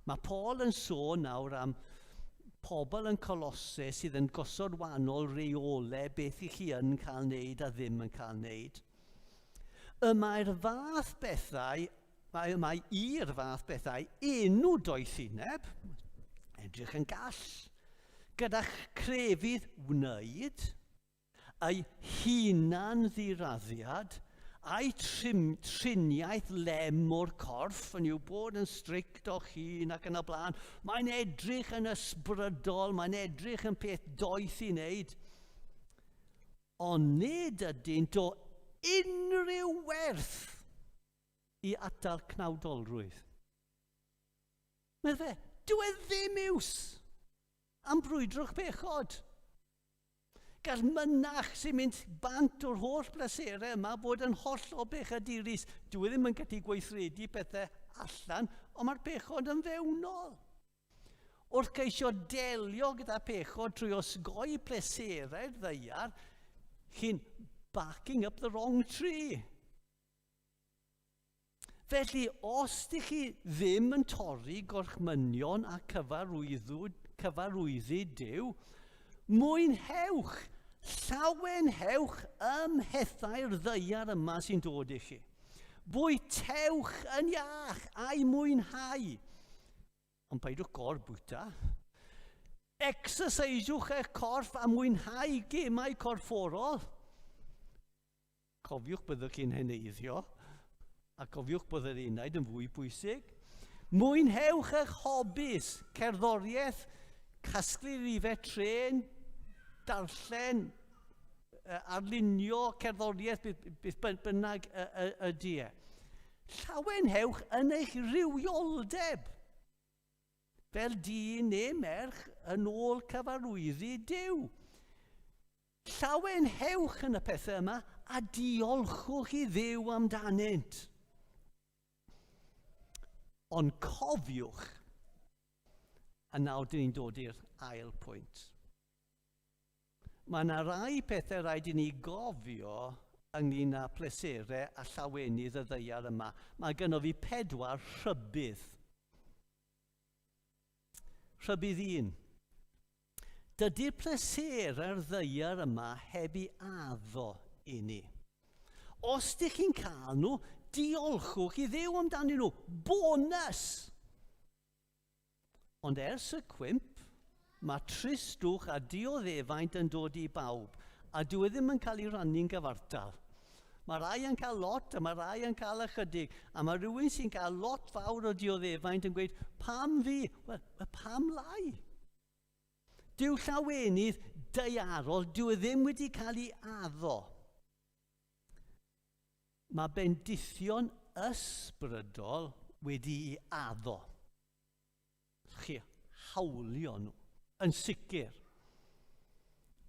Mae Paul yn sôn nawr am pobl yn Colose sydd yn gosod wahanol reolau beth i chi yn cael wneud a ddim yn cael wneud. Y mae'r fath bethau, mae, mae i'r fath bethau enw doethineb, edrych yn gall, gyda'ch crefydd wneud, ei hunan-ddiraddiad, a'i trim, triniaeth lem o'r corff, yn yw bod yn strict o'ch hun ac yn y blaen. Mae'n edrych yn ysbrydol, mae'n edrych yn peth doeth i wneud. Ond nid ydynt o unrhyw werth i atal cnawdolrwydd. Meddai fe, dyw e ddim iws am brwydro'ch pechod. Gall mynach sy'n mynd bant o'r holl bleserau yma fod yn hollol bechadurus. Dwi e ddim yn gallu gweithredu pethau allan, ond mae'r pechod yn fewnol. Wrth geisio delio gyda pechod trwy osgoi pleserau'r ddaear, chi'n barking up the wrong tree. Felly, os dych chi ddim yn torri gorchmynion a cyfarwyddyd Duw, mwynhewch, llawenhewch ym mhethau'r ddaear yma sy'n dod i chi. Bwytewch yn iach a'i mwynhau. Ond peidiwch gor-bwyta. Exercisiwch eich corff a mwynhau gemau corfforol. Cofiwch byddwch chi'n heneiddio, a cofiwch bod yr enaid yn fwy pwysig. Mwynhewch eich hobis, cerddoriaeth, casglu rifau trên, darllen, arlunio, cerddoriaeth, beth bynnag ydy e. Llawenhewch yn eich rhywioldeb, fel dyn neu merch yn ôl cyfarwyddyd Duw. Llawenhewch yn y pethau yma a diolchwch i Dduw amdanynt. Ond cofiwch, a nawr dyn ni'n dod i'r ail pwynt. Mae yna rai pethau rhaid i ni gofio ynglyn â pleserau a llawenydd y ddaear yma. Mae gynno fi pedwar rhybudd. Rhybudd un. Dydy'r pleser ar ddaear yma heb i addo i ni. Os dych chi'n cael nhw, diolchwch i Dduw amdanyn nhw. Bonus! Ond ers y cwymp, Mae tristwch a dioddefaint yn dod i bawb, a dyw e ddim yn cael ei rannu'n gyfartal. Mae rai yn cael lot a mae rai yn cael ychydig, a mae rhywun sy'n cael lot fawr o dioddefaint yn gweud, pam fi? Wel, pam lai? Dyw llawenydd daearol, dyw e ddim wedi cael ei addo. Mae bendithion ysbrydol wedi'i addo. Chi hawlio nhw, yn sicr.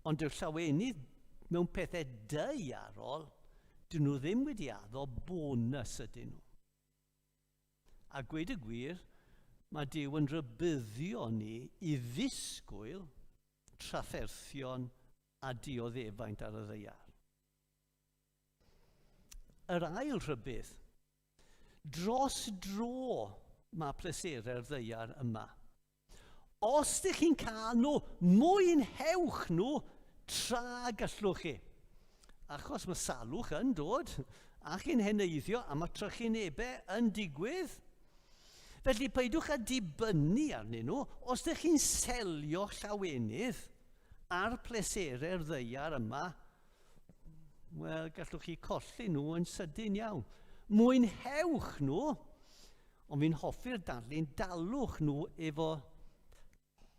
Ond dyw'r llawenydd mewn pethau daearol, dyn nhw ddim wedi addo bonus ydyn nhw. A gweud y gwir, mae Duw yn rhybuddio ni i ddisgwyl trafferthion a dioddefaint ar y ddaear. Yr ail rhybudd, dros dro mae pleserau'r ddaear yma. Os ydych chi'n cael nhw, mwynhewch nhw tra gallwch chi. Achos mae salwch yn dod, a chi'n heneiddio, a mae trychinebau yn digwydd. Felly peidiwch â dibynnu arnyn nhw. Os ydych chi'n selio llawenydd a'r pleserau'r ddaear yma, wel, gallwch chi colli nhw yn sydyn iawn. Mwynhewch nhw, ond fi'n hoffi'r darlun, dalwch nhw efo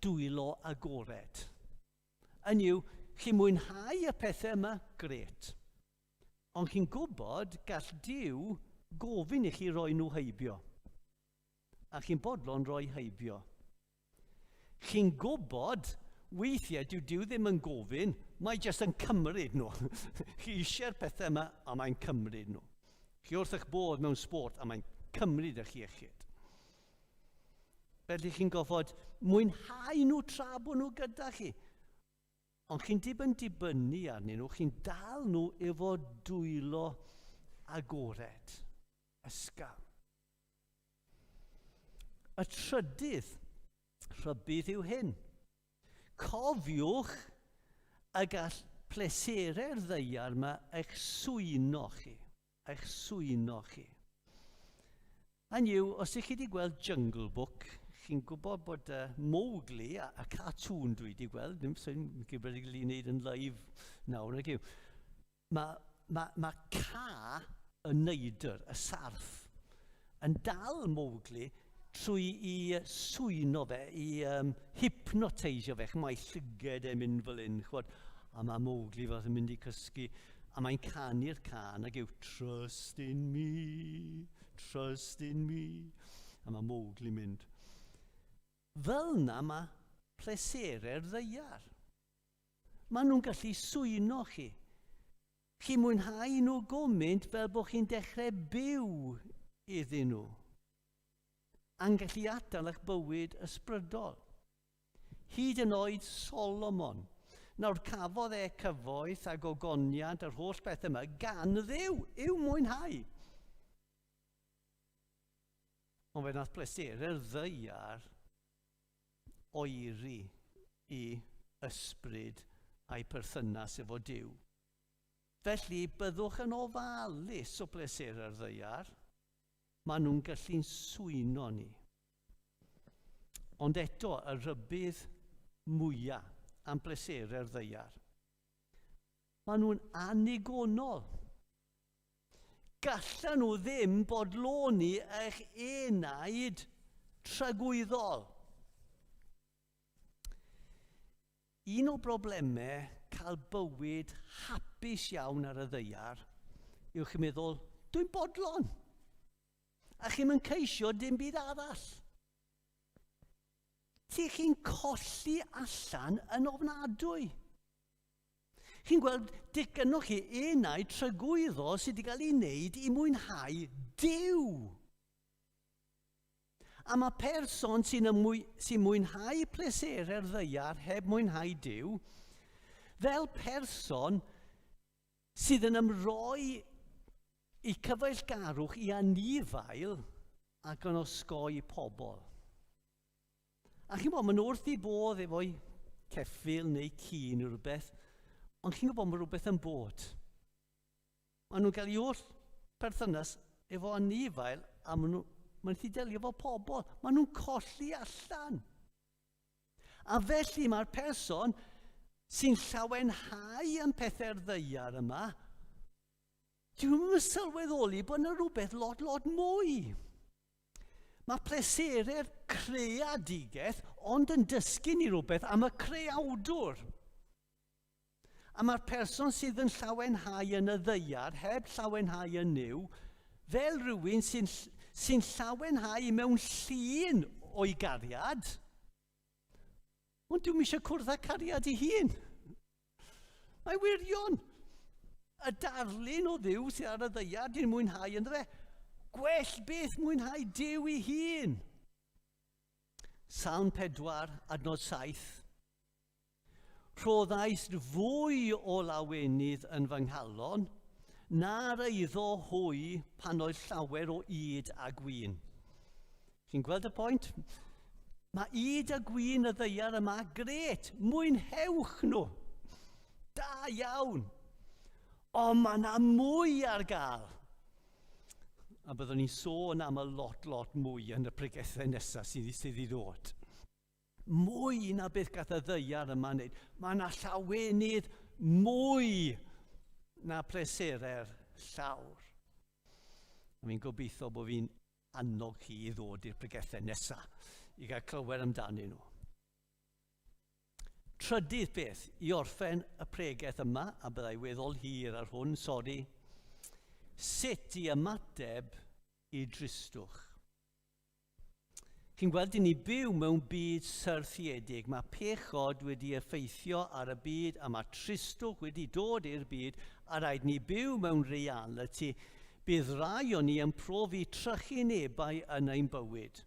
dwylo agored. Yn yw, chi'n mwynhau y pethau yma, gret. Ond chi'n gwybod, gall Duw gofyn i chi roi nhw heibio. A chi'n bodlon roi heibio. Chi'n gwybod, weithiau dyw Duw ddim yn gofyn, mae jyst yn cymryd nhw. Chi eisiau'r pethau yma a mae'n cymryd nhw. Chi wrth eich bodd mewn sport a mae'n cymryd eich iechyd. Felly chi'n gofod mwynhau nhw tra bod nhw gyda chi. Ond chi'n dim yn dibynnu arnyn nhw, chi'n dal nhw efo dwylo agored, ysgafn. Y trydydd rhybudd yw hyn. Cofiwch y gall pleserau'r ddaear yma eich swyno chi. Eich swyno chi. Hynny yw, os ych chi wedi gweld Jungle Book, chi'n gwybod bod uh, Mowgli, a, a cartoon dwi wedi gweld, ddim sy'n gwybod i wneud yn live nawr, nag yw. Mae, mae, mae Ka y neidr, y sarff, yn dal Mowgli trwy i swyno fe, i um, hypnoteisio fe. Mae llyged e'n mynd fel hyn, chwod, a mae Mowgli fath yn mynd i cysgu, a mae'n canu'r can ag yw Trust in me, trust in me, a mae Mowgli mynd. Fel na mae pleserau'r ddaear. Maen nhw'n gallu swyno chi. Chi'n mwynhau nhw gwmynt fel bod chi'n dechrau byw iddyn nhw. A'n gallu atal eich bywyd ysbrydol. Hyd yn oed Solomon. Nawr cafodd e cyfoeth a gogoniant yr holl beth yma gan Dduw i'w mwynhau. Ond fe nath bleserau'r ddaear oeri i ysbryd a'i perthynas efo Duw. Felly, byddwch yn ofalus o bleserau'r ddaear, maen nhw'n gallu'n swyno ni. Ond eto, y rhybudd mwyaf am bleserau'r ddaear. Maen nhw'n annigonol. Gallan nhw ddim bodloni eich enaid tragwyddol. Un o broblemau cael bywyd hapus iawn ar y ddaear yw chi'n meddwl, dwi'n bodlon. A chi'n mynd ceisio dim byd arall. Ti chi'n colli allan yn ofnadwy. Chi'n gweld, digynnwch chi enau tragwyddol sydd wedi cael ei wneud i mwynhau Duw. A mae person sy'n sy mwynhau pleserau'r ddaear heb mwynhau Duw, fel person sydd yn ymroi i cyfeillgarwch i anifail ac yn osgoi pobl. A chi'n gwybod, maen nhw wrth i bodd efo'i ceffyl neu ci neu rhywbeth, ond chi'n gwybod, mae rhywbeth yn bod. Maen nhw'n cael ei holl perthynas efo anifail a maen nhw, maen nhw'n delio efo pobl. Maen nhw'n colli allan. A felly mae'r person sy'n llawenhau yn pethau'r ddaear yma, dyn nhw'n sylweddoli bod yna rhywbeth lot, lot mwy. Mae pleserau'r creadigaeth ond yn dysgu ni rhywbeth am y creawdwr. A mae'r person sydd yn llawenhau yn y ddaear heb llawenhau yn Nuw, fel rhywun sy'n sy llawenhau mewn llun o'i gariad, ond dwi'n eisiau cwrdd â cariad ei hun. Mae wirion. Y darlun o Dduw sydd ar y ddaear, dwi'n mwynhau ynddo fe. Gwell beth mwynhau Duw ei hun. Salm 4, adnod 7. Rhoddais fwy o lawenydd yn fy nghalon na'r eiddo hwy pan oedd llawer o ŷd a gwin. Chi'n gweld y pwynt? Mae ŷd a gwin y ddaear yma, gret, mwynhewch nhw. Da iawn. Ond mae yna mwy ar gael. A byddwn ni'n sôn am y lot, lot mwy yn y pregethau nesaf sydd, sydd i ddod. Mwy na beth gath y ddaear yma wneud. Mae yna llawenydd mwy na pleserau'r llawr. A fi'n gobeithio bod fi'n annog chi i ddod i'r pregethau nesaf i gael clywed amdanyn nhw. Trydydd beth, i orffen y pregeth yma, a byddai weddol hir ar hwn, sori, sut i ymateb i dristwch. Chi'n gweld, dyn ni byw mewn byd syrthiedig. Mae pechod wedi effeithio ar y byd a mae tristwch wedi dod i'r byd a rhaid ni byw mewn reality. Bydd rai o ni yn profi trychinebau yn ein bywyd.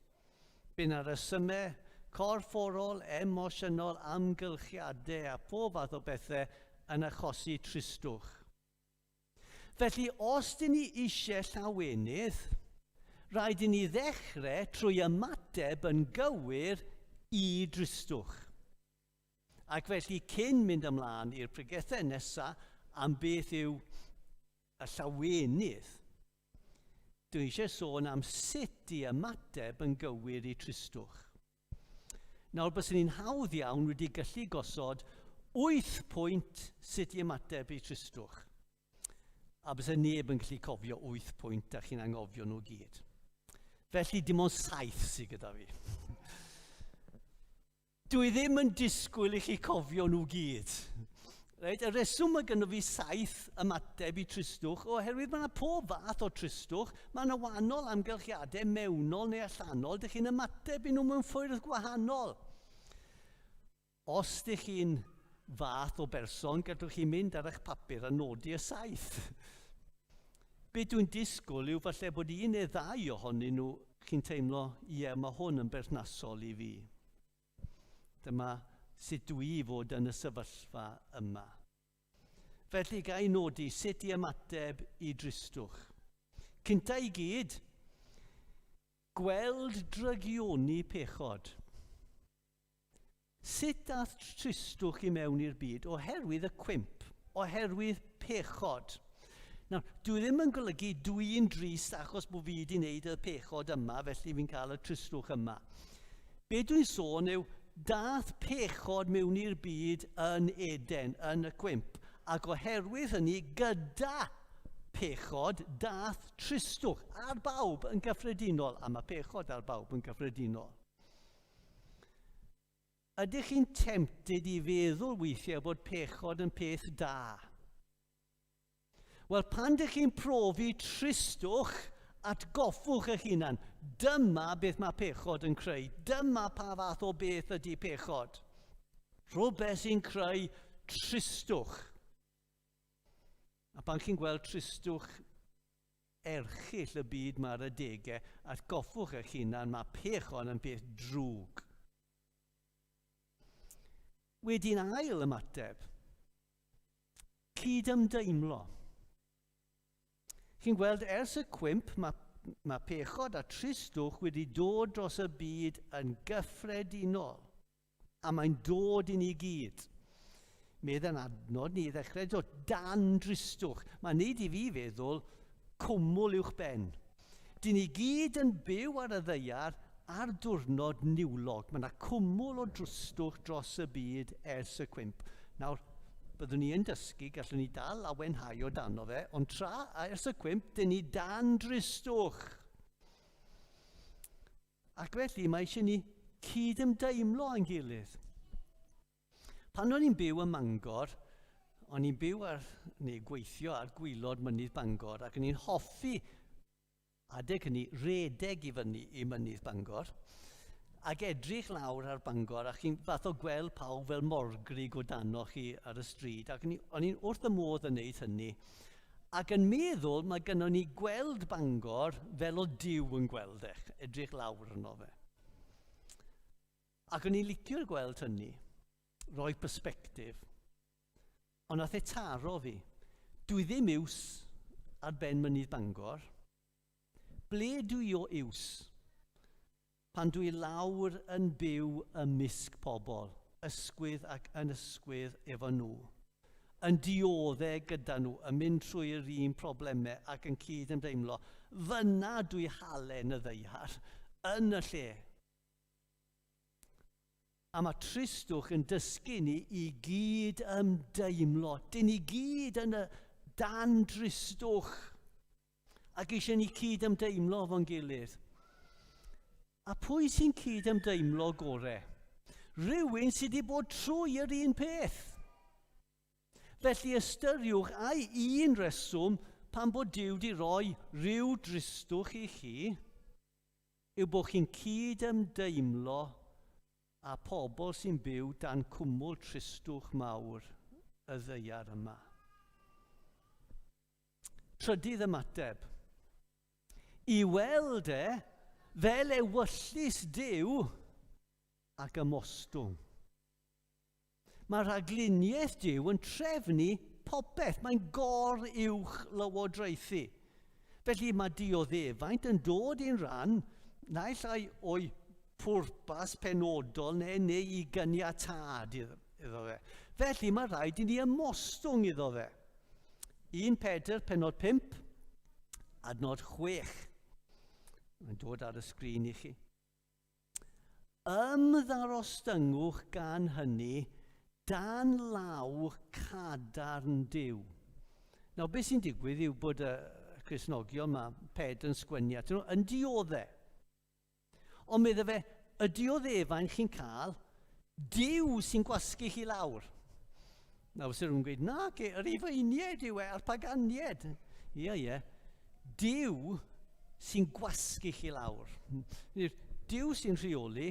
Bydd yna resymau corfforol, emosiynol, amgylchiadau a pob fath o bethau yn achosi tristwch. Felly, os dyn ni eisiau llawenydd, rhaid i ni ddechrau trwy ymateb yn gywir i dristwch. Ac felly, cyn mynd ymlaen i'r pregethau nesaf am beth yw y llawenydd, dwi eisiau sôn am sut i ymateb yn gywir i tristwch. Nawr, byswn ni'n hawdd iawn wedi gallu gosod 8 pwynt sut i ymateb i tristwch. A byse neb yn gallu cofio 8 pwynt a chi'n anghofio nhw gyd. Felly dim ond 7 sydd gyda fi. Dwi ddim yn disgwyl i chi cofio nhw gyd. Reit, y reswm mae gynno fi saith ymateb i tristwch, oherwydd mae yna pob fath o tristwch, mae yna wahanol amgylchiadau mewnol neu allanol, dych chi'n ymateb i nhw mewn ffyrdd gwahanol. Os dych chi'n fath o berson, gallwch chi mynd ar eich papur a nodi y saith. Be dwi'n disgwyl yw falle bod un neu ddau ohonyn nhw chi'n teimlo, ie, mae hwn yn berthnasol i fi. Dyma sut dwi i fod yn y sefyllfa yma. Felly, ga i nodi sut i ymateb i dristwch. Cynta i gyd, gweld drygioni pechod. Sut dath tristwch i mewn i'r byd? Oherwydd y cwymp, oherwydd pechod. Nawr, dwi ddim yn golygu dwi'n drist achos bod fi wedi wneud y pechod yma, felly fi'n cael y tristwch yma. Be dwi'n sôn yw, dath pechod mewn i'r byd yn Eden, yn y cwymp, ac oherwydd hynny, gyda pechod, dath tristwch ar bawb yn gyffredinol, a mae pechod ar bawb yn gyffredinol. Ydych chi'n tempted i feddwl weithiau bod pechod yn peth da? Wel, pan dych chi'n profi tristwch, atgoffwch eich hunan. Dyma beth mae pechod yn creu. Dyma pa fath o beth ydy pechod. Rhywbeth sy'n creu tristwch. A pan chi'n gweld tristwch erchyll y byd mae'r adegau, atgoffwch eich hunan, mae pechod yn beth drwg. Wedyn ail ymateb, Cydymdeimlo. Chi'n gweld, ers y cwymp, mae, mae pechod a tristwch wedi dod dros y byd yn gyffredinol, a mae'n dod i ni gyd. Medd yn adnod ni ddechrau dod dan dristwch. Mae'n neud i fi feddwl cwmwl uwch ben. Dyn ni gyd yn byw ar y ddeiar ar diwrnod niwlog, mae yna cwmwl o drwstwch dros y byd ers y cwymp. Nawr, byddwn ni yn dysgu, gallwn ni dal lawenhau o dano fe, ond tra ers y cwymp, dyn ni dan dristwch. Ac felly mae eisiau ni cyd-ymdeimlo â'n gilydd. Pan o'n i'n byw ym Mangor, o'n i'n byw ar, neu gweithio ar gwylod mynydd Bangor, ac o'n i'n hoffi adeg hynny redeg i fyny i mynydd Bangor, ac edrych lawr ar Bangor, a chi'n fath o gweld pawb fel morgrig o dano chi ar y stryd, ac o'n i'n wrth y modd yn neud hynny, ac yn meddwl mae gynnon ni gweld Bangor fel o Duw yn gweld e, edrych lawr arno fe. Ac o'n i'n licio gweld hynny, rhoi perspectif. Ond nath e taro fi. Dwi ddim iws ar ben mynydd Bangor. Ble dwi o iws? Pan dwi lawr yn byw ymysg pobl, ysgwydd ac yn ysgwydd efo nhw, yn diodde gyda nhw, yn mynd trwy'r un problemau ac yn cyd ymdeimlo. Fyna dwi halen y ddaear, yn y lle. A mae tristwch yn dysgu ni i gyd ymdeimlo. Dyn ni gyd yn y dan dristwch. Ac eisiau ni cyd ymdeimlo fo'n gilydd. A pwy sy'n cyd ymdeimlo gore? Rhywun sydd wedi bod trwy yr un peth. Felly ystyriwch ai un reswm pan bod Duw wedi rhoi rhyw dristwch i chi, yw bod chi'n cyd-ymdeimlo â pobl sy'n byw dan cwmwl tristwch mawr y ddaear yma. Trydydd ymateb. I weld e fel ewyllys Duw ac ymostwng. Mae rhagluniaeth Duw yn trefnu popeth. Mae'n gor uwch lywodraethu. Felly mae dioddefaint yn dod i'n rhan, naill ai o'i pwrpas penodol neu, neu i gyniatâd iddo fe. Felly mae rhaid i ni ymostwng iddo fe. 1 Pedr, penod 5, adnod 6. Mae'n dod ar y sgrin i chi. Ymddarostyngwch gan hynny dan law cadarn Duw. Nawr, beth sy'n digwydd yw bod y Cristnogion mae Ped yn sgwennu atyn nhw yn diodde. Ond medde fe, y dioddefaint chi'n cael, Duw sy'n gwasgu chi lawr. Nawr, sy'n rhywun gweud, na, ge, yr Rufeiniaid yw e, a'r paganiaid. Ie, ie. Duw sy'n gwasgu chi lawr. Duw sy'n rheoli,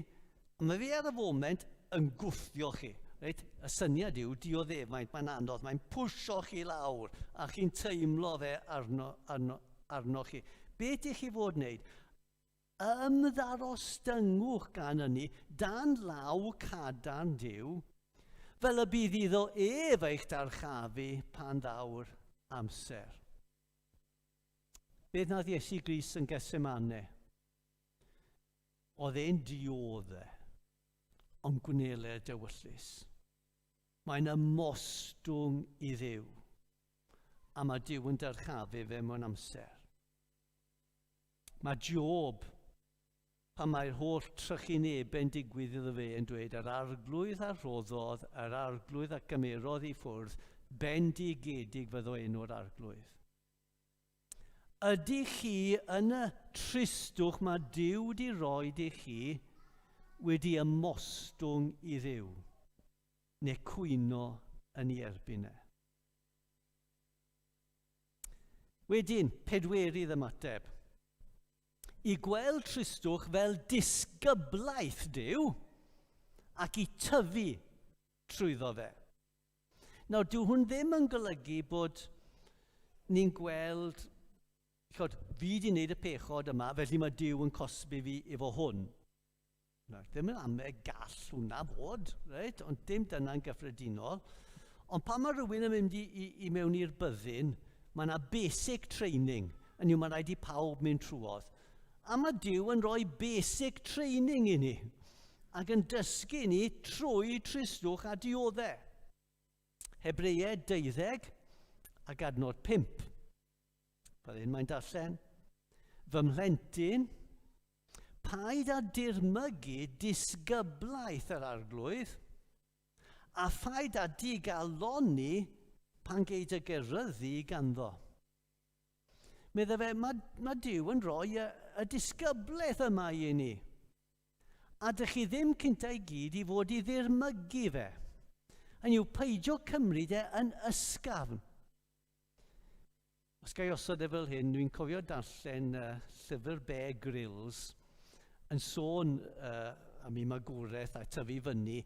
a mae fe ar y foment yn gwthio chi. Reit? Y syniad yw dioddefaint, mae'n anodd, mae'n pwysio chi lawr, a chi'n teimlo fe arno, arno, arno chi. Be ydych chi fod wneud? Ymddarostyngwch gan ynni dan law cadarn Duw, fel y bydd iddo ef eich darchafu pan ddaw'r amser. Beth nath Iesu Grist yn Gethsemane? Oedd e'n diodde, ond gwnele dewyllys. Mae'n ymostwng i Dduw, a mae Duw yn dyrchafu fe mewn amser. Mae Job, pan mae'r holl trychinebau'n digwydd iddo fe, yn dweud, yr arglwydd a rhoddodd, yr arglwydd a gymerodd i ffwrdd, bendigedig fyddo enw'r arglwydd. Ydych chi yn y tristwch mae Duw wedi rhoi i chi wedi ymostwng i Dduw, neu cwyno yn ei erbyn e? Wedyn, pedwerydd ymateb. I gweld tristwch fel disgyblaeth Duw ac i tyfu trwyddo fe. Nawr, dyw hwn ddim yn golygu bod ni'n gweld, chod, fi wedi wneud y pechod yma, felly mae Duw yn cosbi fi efo hwn. Nawr, ddim yn ame gall hwnna fod, reit? Ond dim dyna'n gyffredinol. Ond pan mae rhywun yn mynd i, i, i mewn i'r byddin, mae yna basic training. Yn yw, mae rhaid i pawb mynd trwodd. A mae Duw yn rhoi basic training i ni ac yn dysgu ni trwy tristwch a dioddau. Hebreiau 12 ac adnod 5. Fel hyn mae'n darllen. Fy mhlentyn, Paid â dirmygu disgyblaeth yr arglwydd, a phaid â digalonni pan gei dy geryddu ganddo. Meddai fe, mae, mae Duw yn rhoi y, y disgyblaeth yma i ni. A dych chi ddim cynta i gyd i fod i ddirmygu fe. Hynny yw, peidio cymryd e yn ysgafn. Os ga i osod e fel hyn, dwi'n cofio darllen uh, llyfr Bear Grylls yn sôn uh, am ei magwraeth a tyfu fyny,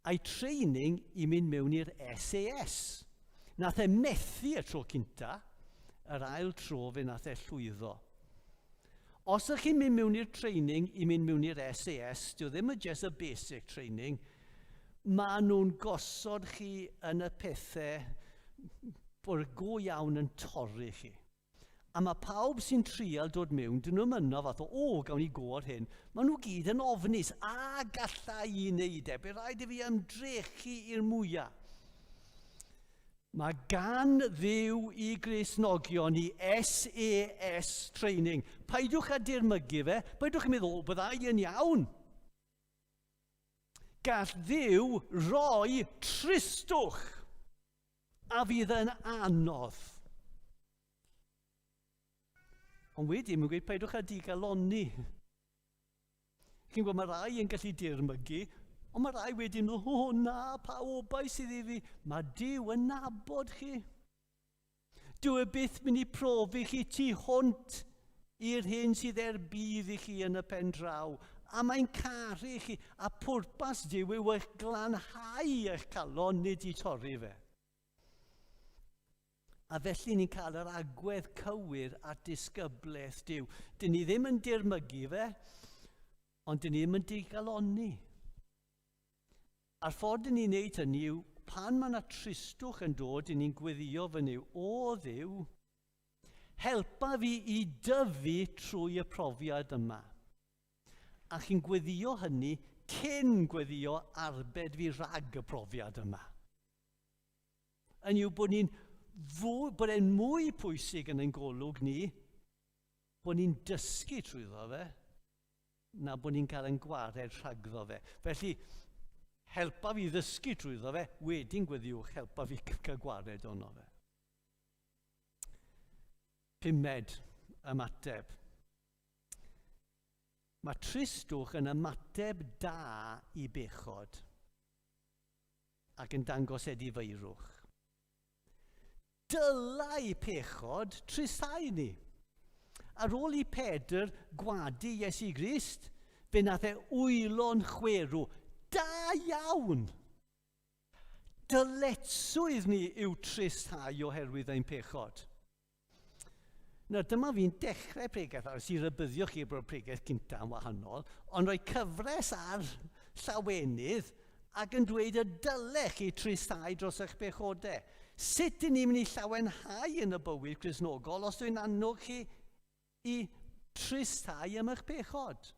a'i training i mynd mewn i'r SAS. Nath e methu y tro cynta, yr ail tro fe nath e llwyddo. Os ydych chi'n mynd mewn i'r training i mynd mewn i'r SAS, dyw ddim yn just y basic training, maen nhw'n gosod chi yn y pethau bod y go iawn yn torri chi. A mae pawb sy'n trial dod mewn, dyn nhw'n yno fath o, o, gawn ni go ar hyn. Maen nhw gyd yn ofnus, a galla i wneud e, bydd rhaid i fi ymdrechu i'r mwyaf. Mae gan Dduw i Gristnogion i SAS training. Peidiwch â dirmygu fe, peidiwch yn meddwl, byddai yn iawn. Gall Dduw roi tristwch a fydd yn anodd. Ond wedyn, mae'n gweud peidiwch â digalonni. Chi'n gwybod, mae rai yn gallu dirmygu, ond mae rai wedyn, o oh, na, pa obaith sydd i fi? Mae Duw yn nabod chi. Dyw e byth mynd i profi chi tu hwnt i'r hyn sydd er budd i chi yn y pen draw. A mae'n caru chi, a pwrpas Duw yw eich glanhau eich calon, nid i torri fe. A felly ni'n cael yr agwedd cywir at disgyblaeth Duw. Dyn ni ddim yn dirmygu fe, ond dyn ni ddim yn digalonni. A'r ffordd dyn ni'n neud hynny yw, pan mae yna tristwch yn dod, dyn ni'n gweddio fy Nuw, o Dduw, helpa fi i dyfu trwy y profiad yma. A chi'n gweddio hynny cyn gweddio arbed fi rhag y profiad yma. Yn yw bod ni'n fwy, bod e'n mwy pwysig yn ein golwg ni, bod ni'n dysgu trwyddo fe, na bod ni'n cael ein gwared rhagddo fe. Felly, helpa fi ddysgu trwyddo fe, wedyn gweddiwch, helpa fi cael gwared ono fe. Pumed ymateb. Mae tristwch yn ymateb da i bechod ac yn dangos edifeirwch. Dylai pechod tristau ni. Ar ôl i Pedr gwadu Iesu Grist, fe nath e wylo'n chwerw. Da iawn! Dyletswydd ni yw tristhau oherwydd ein pechod. Nawr, dyma fi'n dechrau pregeth, a i rybuddio chi bod pregeth cyntaf yn wahanol, ond rhoi cyfres ar llawenydd ac yn dweud y dylech chi tristhau dros eich pechodau. Sut dyn ni'n mynd i llawenhau yn y bywyd Cristnogol os dwi'n annog chi i tristhau am eich pechod?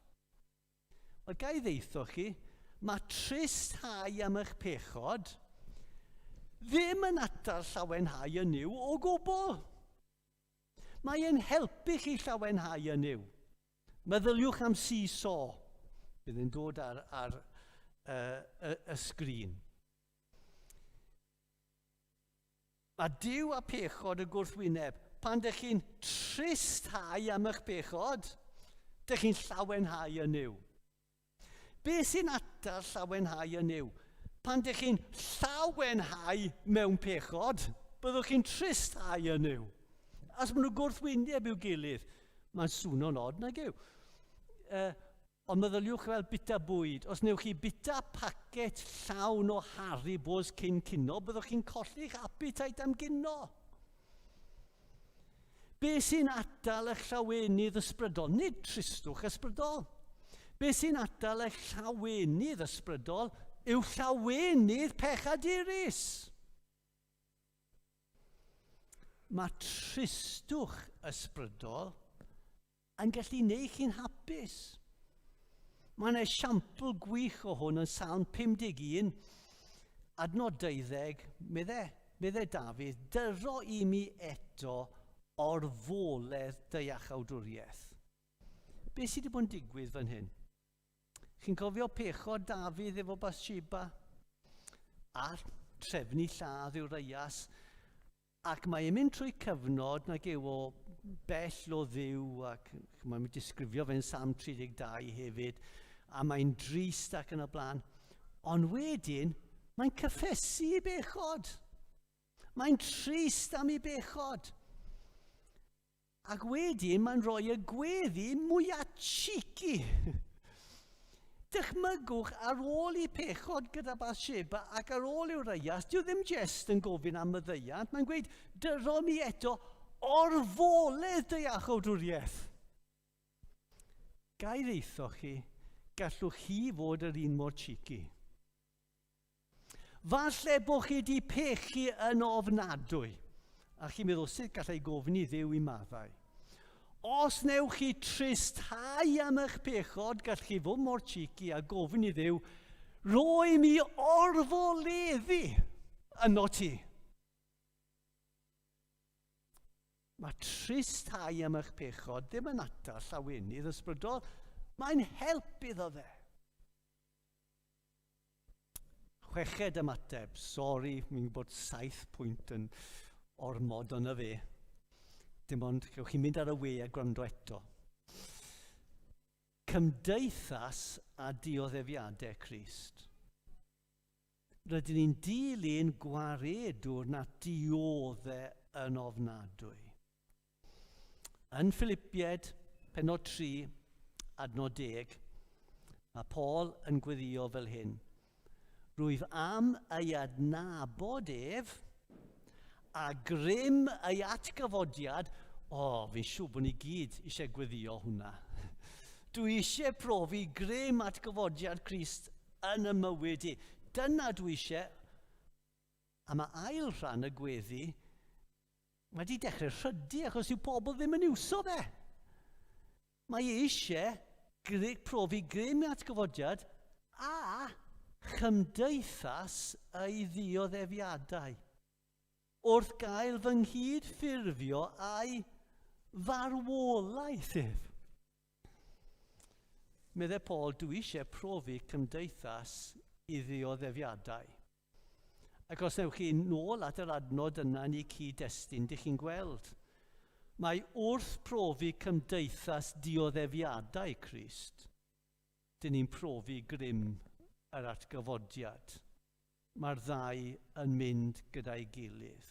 Wel, ga i ddeutho chi, mae tristhau am eich pechod ddim yn atal llawenhau yn Nuw o gwbl. Mae e'n helpu chi llawenhau yn Nuw. Meddyliwch am see-saw. Bydd yn dod ar, ar uh, y, y sgrin. Mae Duw a pechod y gwrthwyneb. Pan dych chi'n tristhau am eich pechod, dych chi'n llawenhau yn Nuw. Be sy'n atal llawenhau yn Nuw? Pan dych chi'n llawenhau mewn pechod, byddwch chi'n tristhau yn Nuw. As maen nhw gwrthwyneb i'w gilydd, mae'n swno'n od nag yw. Uh, Ond meddyliwch fel bita bwyd. Os newch chi bita pacet llawn o Haribos cyn cino, byddwch chi'n colli'ch appetite am gino. Be sy'n atal eich llawenydd ysbrydol? Nid tristwch ysbrydol. Be sy'n atal eich llawenydd ysbrydol yw llawenydd pechadurus. Mae tristwch ysbrydol yn gallu neud chi'n hapus. Mae yna esiampl gwych o hwn yn Salm 51, adnod 12, medde, medde Dafydd, dyro i mi eto orfoledd dy iachawdwriaeth. Be sydd wedi bod yn digwydd fan hyn? Chi'n cofio pechod Dafydd efo Bathsheba? A trefnu lladd i'w reias. Ac mae e'n mynd trwy cyfnod nag yw o bell o ddiw ac mae'n disgrifio fe'n Sam 32 hefyd a mae'n drist ac yn y blaen. Ond wedyn, mae'n cyffesu i bechod. Mae'n trist am ei bechod. Ac wedyn mae'n rhoi y gweddi mwyaf cheeky. Dychmygwch ar ôl i pechod gyda Bathsheba ac ar ôl i'w reias, dyw ddim jest yn gofyn am maddeuant, mae'n gweud, dyro mi eto orfoledd dy iachawdwriaeth. Gai ddeithoch chi, gallwch chi fod yr un mor cheeky. Falle bod chi wedi pechu yn ofnadwy, a chi'n meddwl, sut gallai gofyn i Dduw i maddau? Os newch chi tristhau am eich pechod, gall chi fod mor cheeky a gofyn i Dduw, roi mi orfoleddu yno ti. Mae tristhau am eich pechod ddim yn atal llawenydd ysbrydol, mae'n help iddo fe. Chweched ymateb, sori, mi'n gwybod 7 pwynt yn ormod ond fe. Dim ond, gewch chi mynd ar y we a gwrando eto. Cymdeithas a dioddefiadau Crist. Rydyn ni'n dilyn gwaredwr na diodde yn ofnadwy. Yn Philipiaid, penod 3, adnod 10, mae Paul yn gweddio fel hyn. Rwyf am ei adnabod ef a grym ei atgyfodiad. O, oh, fi'n siŵr bod ni gyd eisiau gweddio hwnna. Dwi eisiau profi grym atgyfodiad Crist yn y mywyd i. Dyna dwi eisiau. A mae ail rhan y gweddi wedi dechrau rhydu achos yw pobl ddim yn iwso fe. Mae e eisiau profi grym i atgyfodiad a chymdeithas ei ddioddefiadau wrth gael fy nghyd-ffurfio a'i farwolaeth ef. Meddai Paul, dwi eisiau profi cymdeithas i ddioddefiadau. Ac os newch chi nôl at yr adnod yna yn ei cyd-destun, dych chi'n gweld. Mae wrth profi cymdeithas dioddefiadau Crist, dyn ni'n profi grym yr atgyfodiad. Mae'r ddau yn mynd gyda'i gilydd.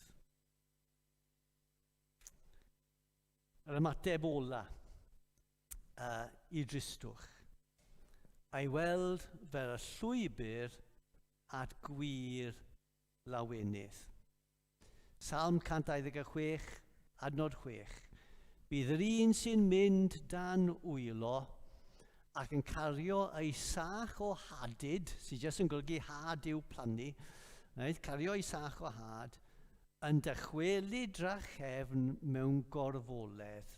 Yr ymateb ola uh, i dristwch, a'i weld fel y llwybr at gwir lawenydd. Salm 126, adnod 6. Bydd yr un sy'n mynd dan wylo ac yn cario ei sach o hadyd, sy'n jyst yn golygu had i'w plannu, right, cario ei sach o had, yn dychwelyd drachefn mewn gorfoledd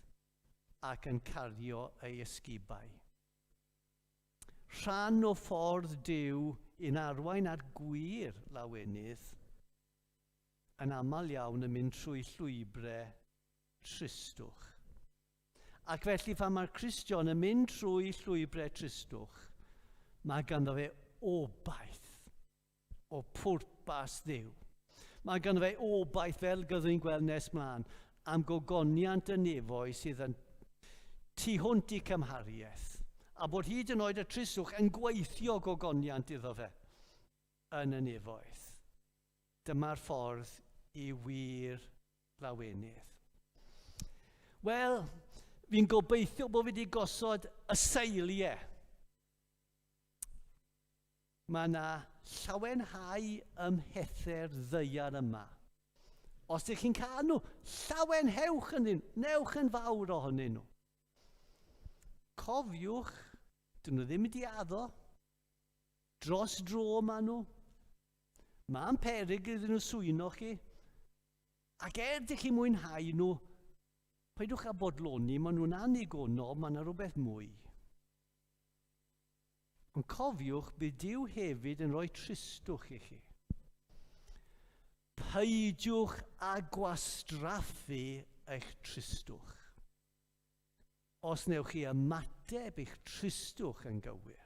ac yn cario ei ysgubau. Rhan o ffordd Duw i'n arwain at gwir lawenydd, yn aml iawn yn mynd trwy llwybrau tristwch. Ac felly pan mae'r Cristion yn mynd trwy llwybrau tristwch, mae ganddo fe obaith o pwrpas Dduw. Mae ganddo fe obaith, fel gyddwn ni'n gweld nes mlaen, am gogoniant y nefoedd sydd yn tu hwnt i cymhariaeth, a bod hyd yn oed y tristwch yn gweithio gogoniant iddo fe yn y nefoedd. Dyma'r ffordd i wir lawenydd. Wel, fi'n gobeithio bod fi wedi gosod y seiliau. Mae yna llawenhau ym mhethau'r ddaear yma. Os ydych chi'n cael nhw, llawenhewch yn nhw, newch yn fawr ohonyn nhw. Cofiwch, dyn nhw ddim wedi addo, dros dro maen nhw. Mae'n peryg iddyn nhw swyno chi. Ac er dych chi'n mwynhau nhw, peidiwch â bodloni, maen nhw'n annigonol, mae yna rhywbeth mwy. Ond cofiwch, bydd Duw hefyd yn rhoi tristwch i chi. Peidiwch â gwastraffu eich tristwch. Os newch chi ymateb i'ch tristwch yn gywir,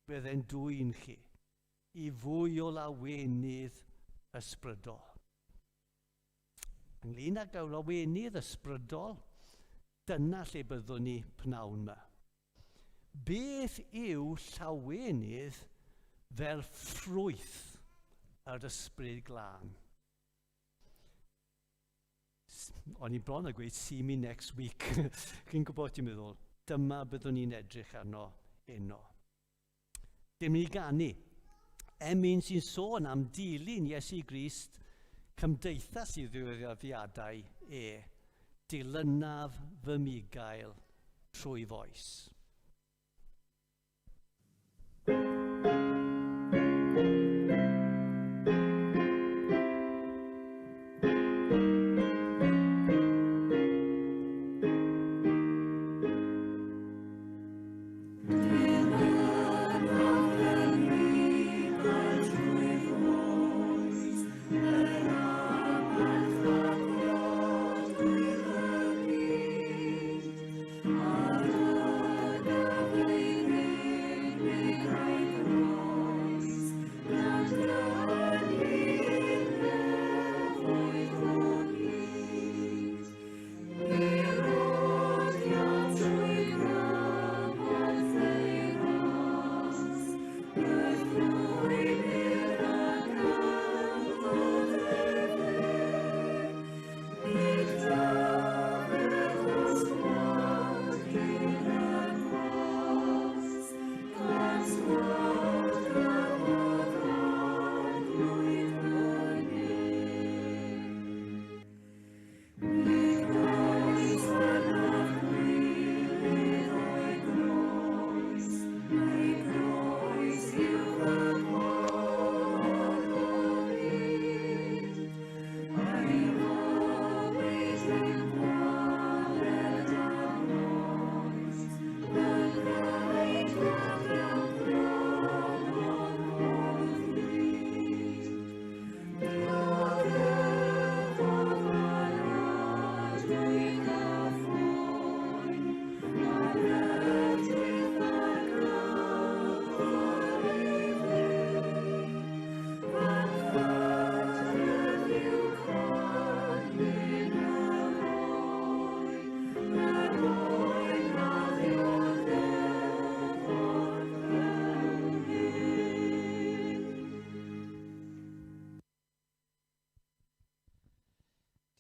bydd e'n dwyn chi i fwy o lawenydd ysbrydol. Ynglyn â lawenydd ysbrydol, dyna lle byddwn ni pnawn yma. Beth yw llawenydd fel ffrwyth yr ysbryd glân? O'n i bron a gweud see me next week. Chi'n gwybod ti'n meddwl, dyma byddwn ni'n edrych arno heno. Dim ni ganu. Emyn sy'n sôn am dilyn Iesu Grist, cymdeithas i ddiweddiadau e, dilynaf fy migael trwy foes.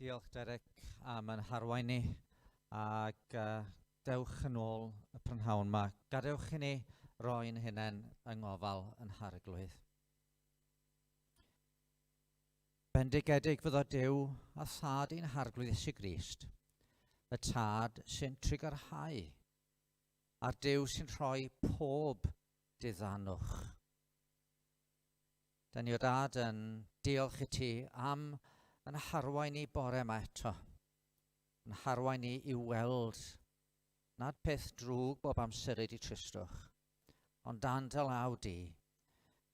Diolch Derek am yn harwain ni ac uh, dewch yn ôl y prynhawn yma. Gadewch i ni roi'n hunain yng ngofal yn harglwydd. Bendigedig fyddo Duw a Thad ein Harglwydd Iesu Grist, y Tad sy'n trugarhau, a'r Duw sy'n rhoi pob diddanwch. Da ni o Dad yn diolch i ti am yn harwain ni bore yma eto, yn harwain ni i weld nad peth drwg bob amser ydy tristwch, ond dan dy law di,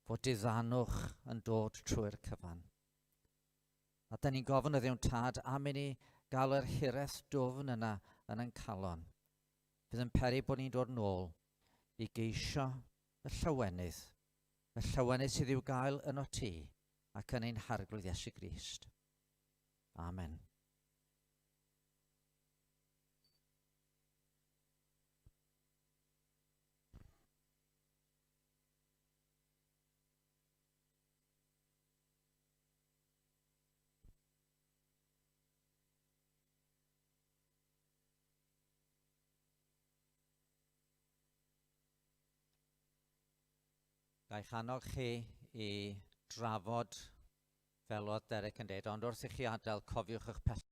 fod diddanwch yn dod trwy'r cyfan. A da ni'n gofyn o ddiwn tad am i ni gael yr hiraeth dwfn yna yn ein calon, fydd yn peri bod ni'n dod nôl i geisio y llawenydd, y llawenydd sydd i'w gael yno ti ac yn ein Harglwydd Iesu Grist. Amen. Ga i'ch annog chi i drafod fel oedd Derek yn deud, ond wrth i chi adael, cofiwch eich pellter.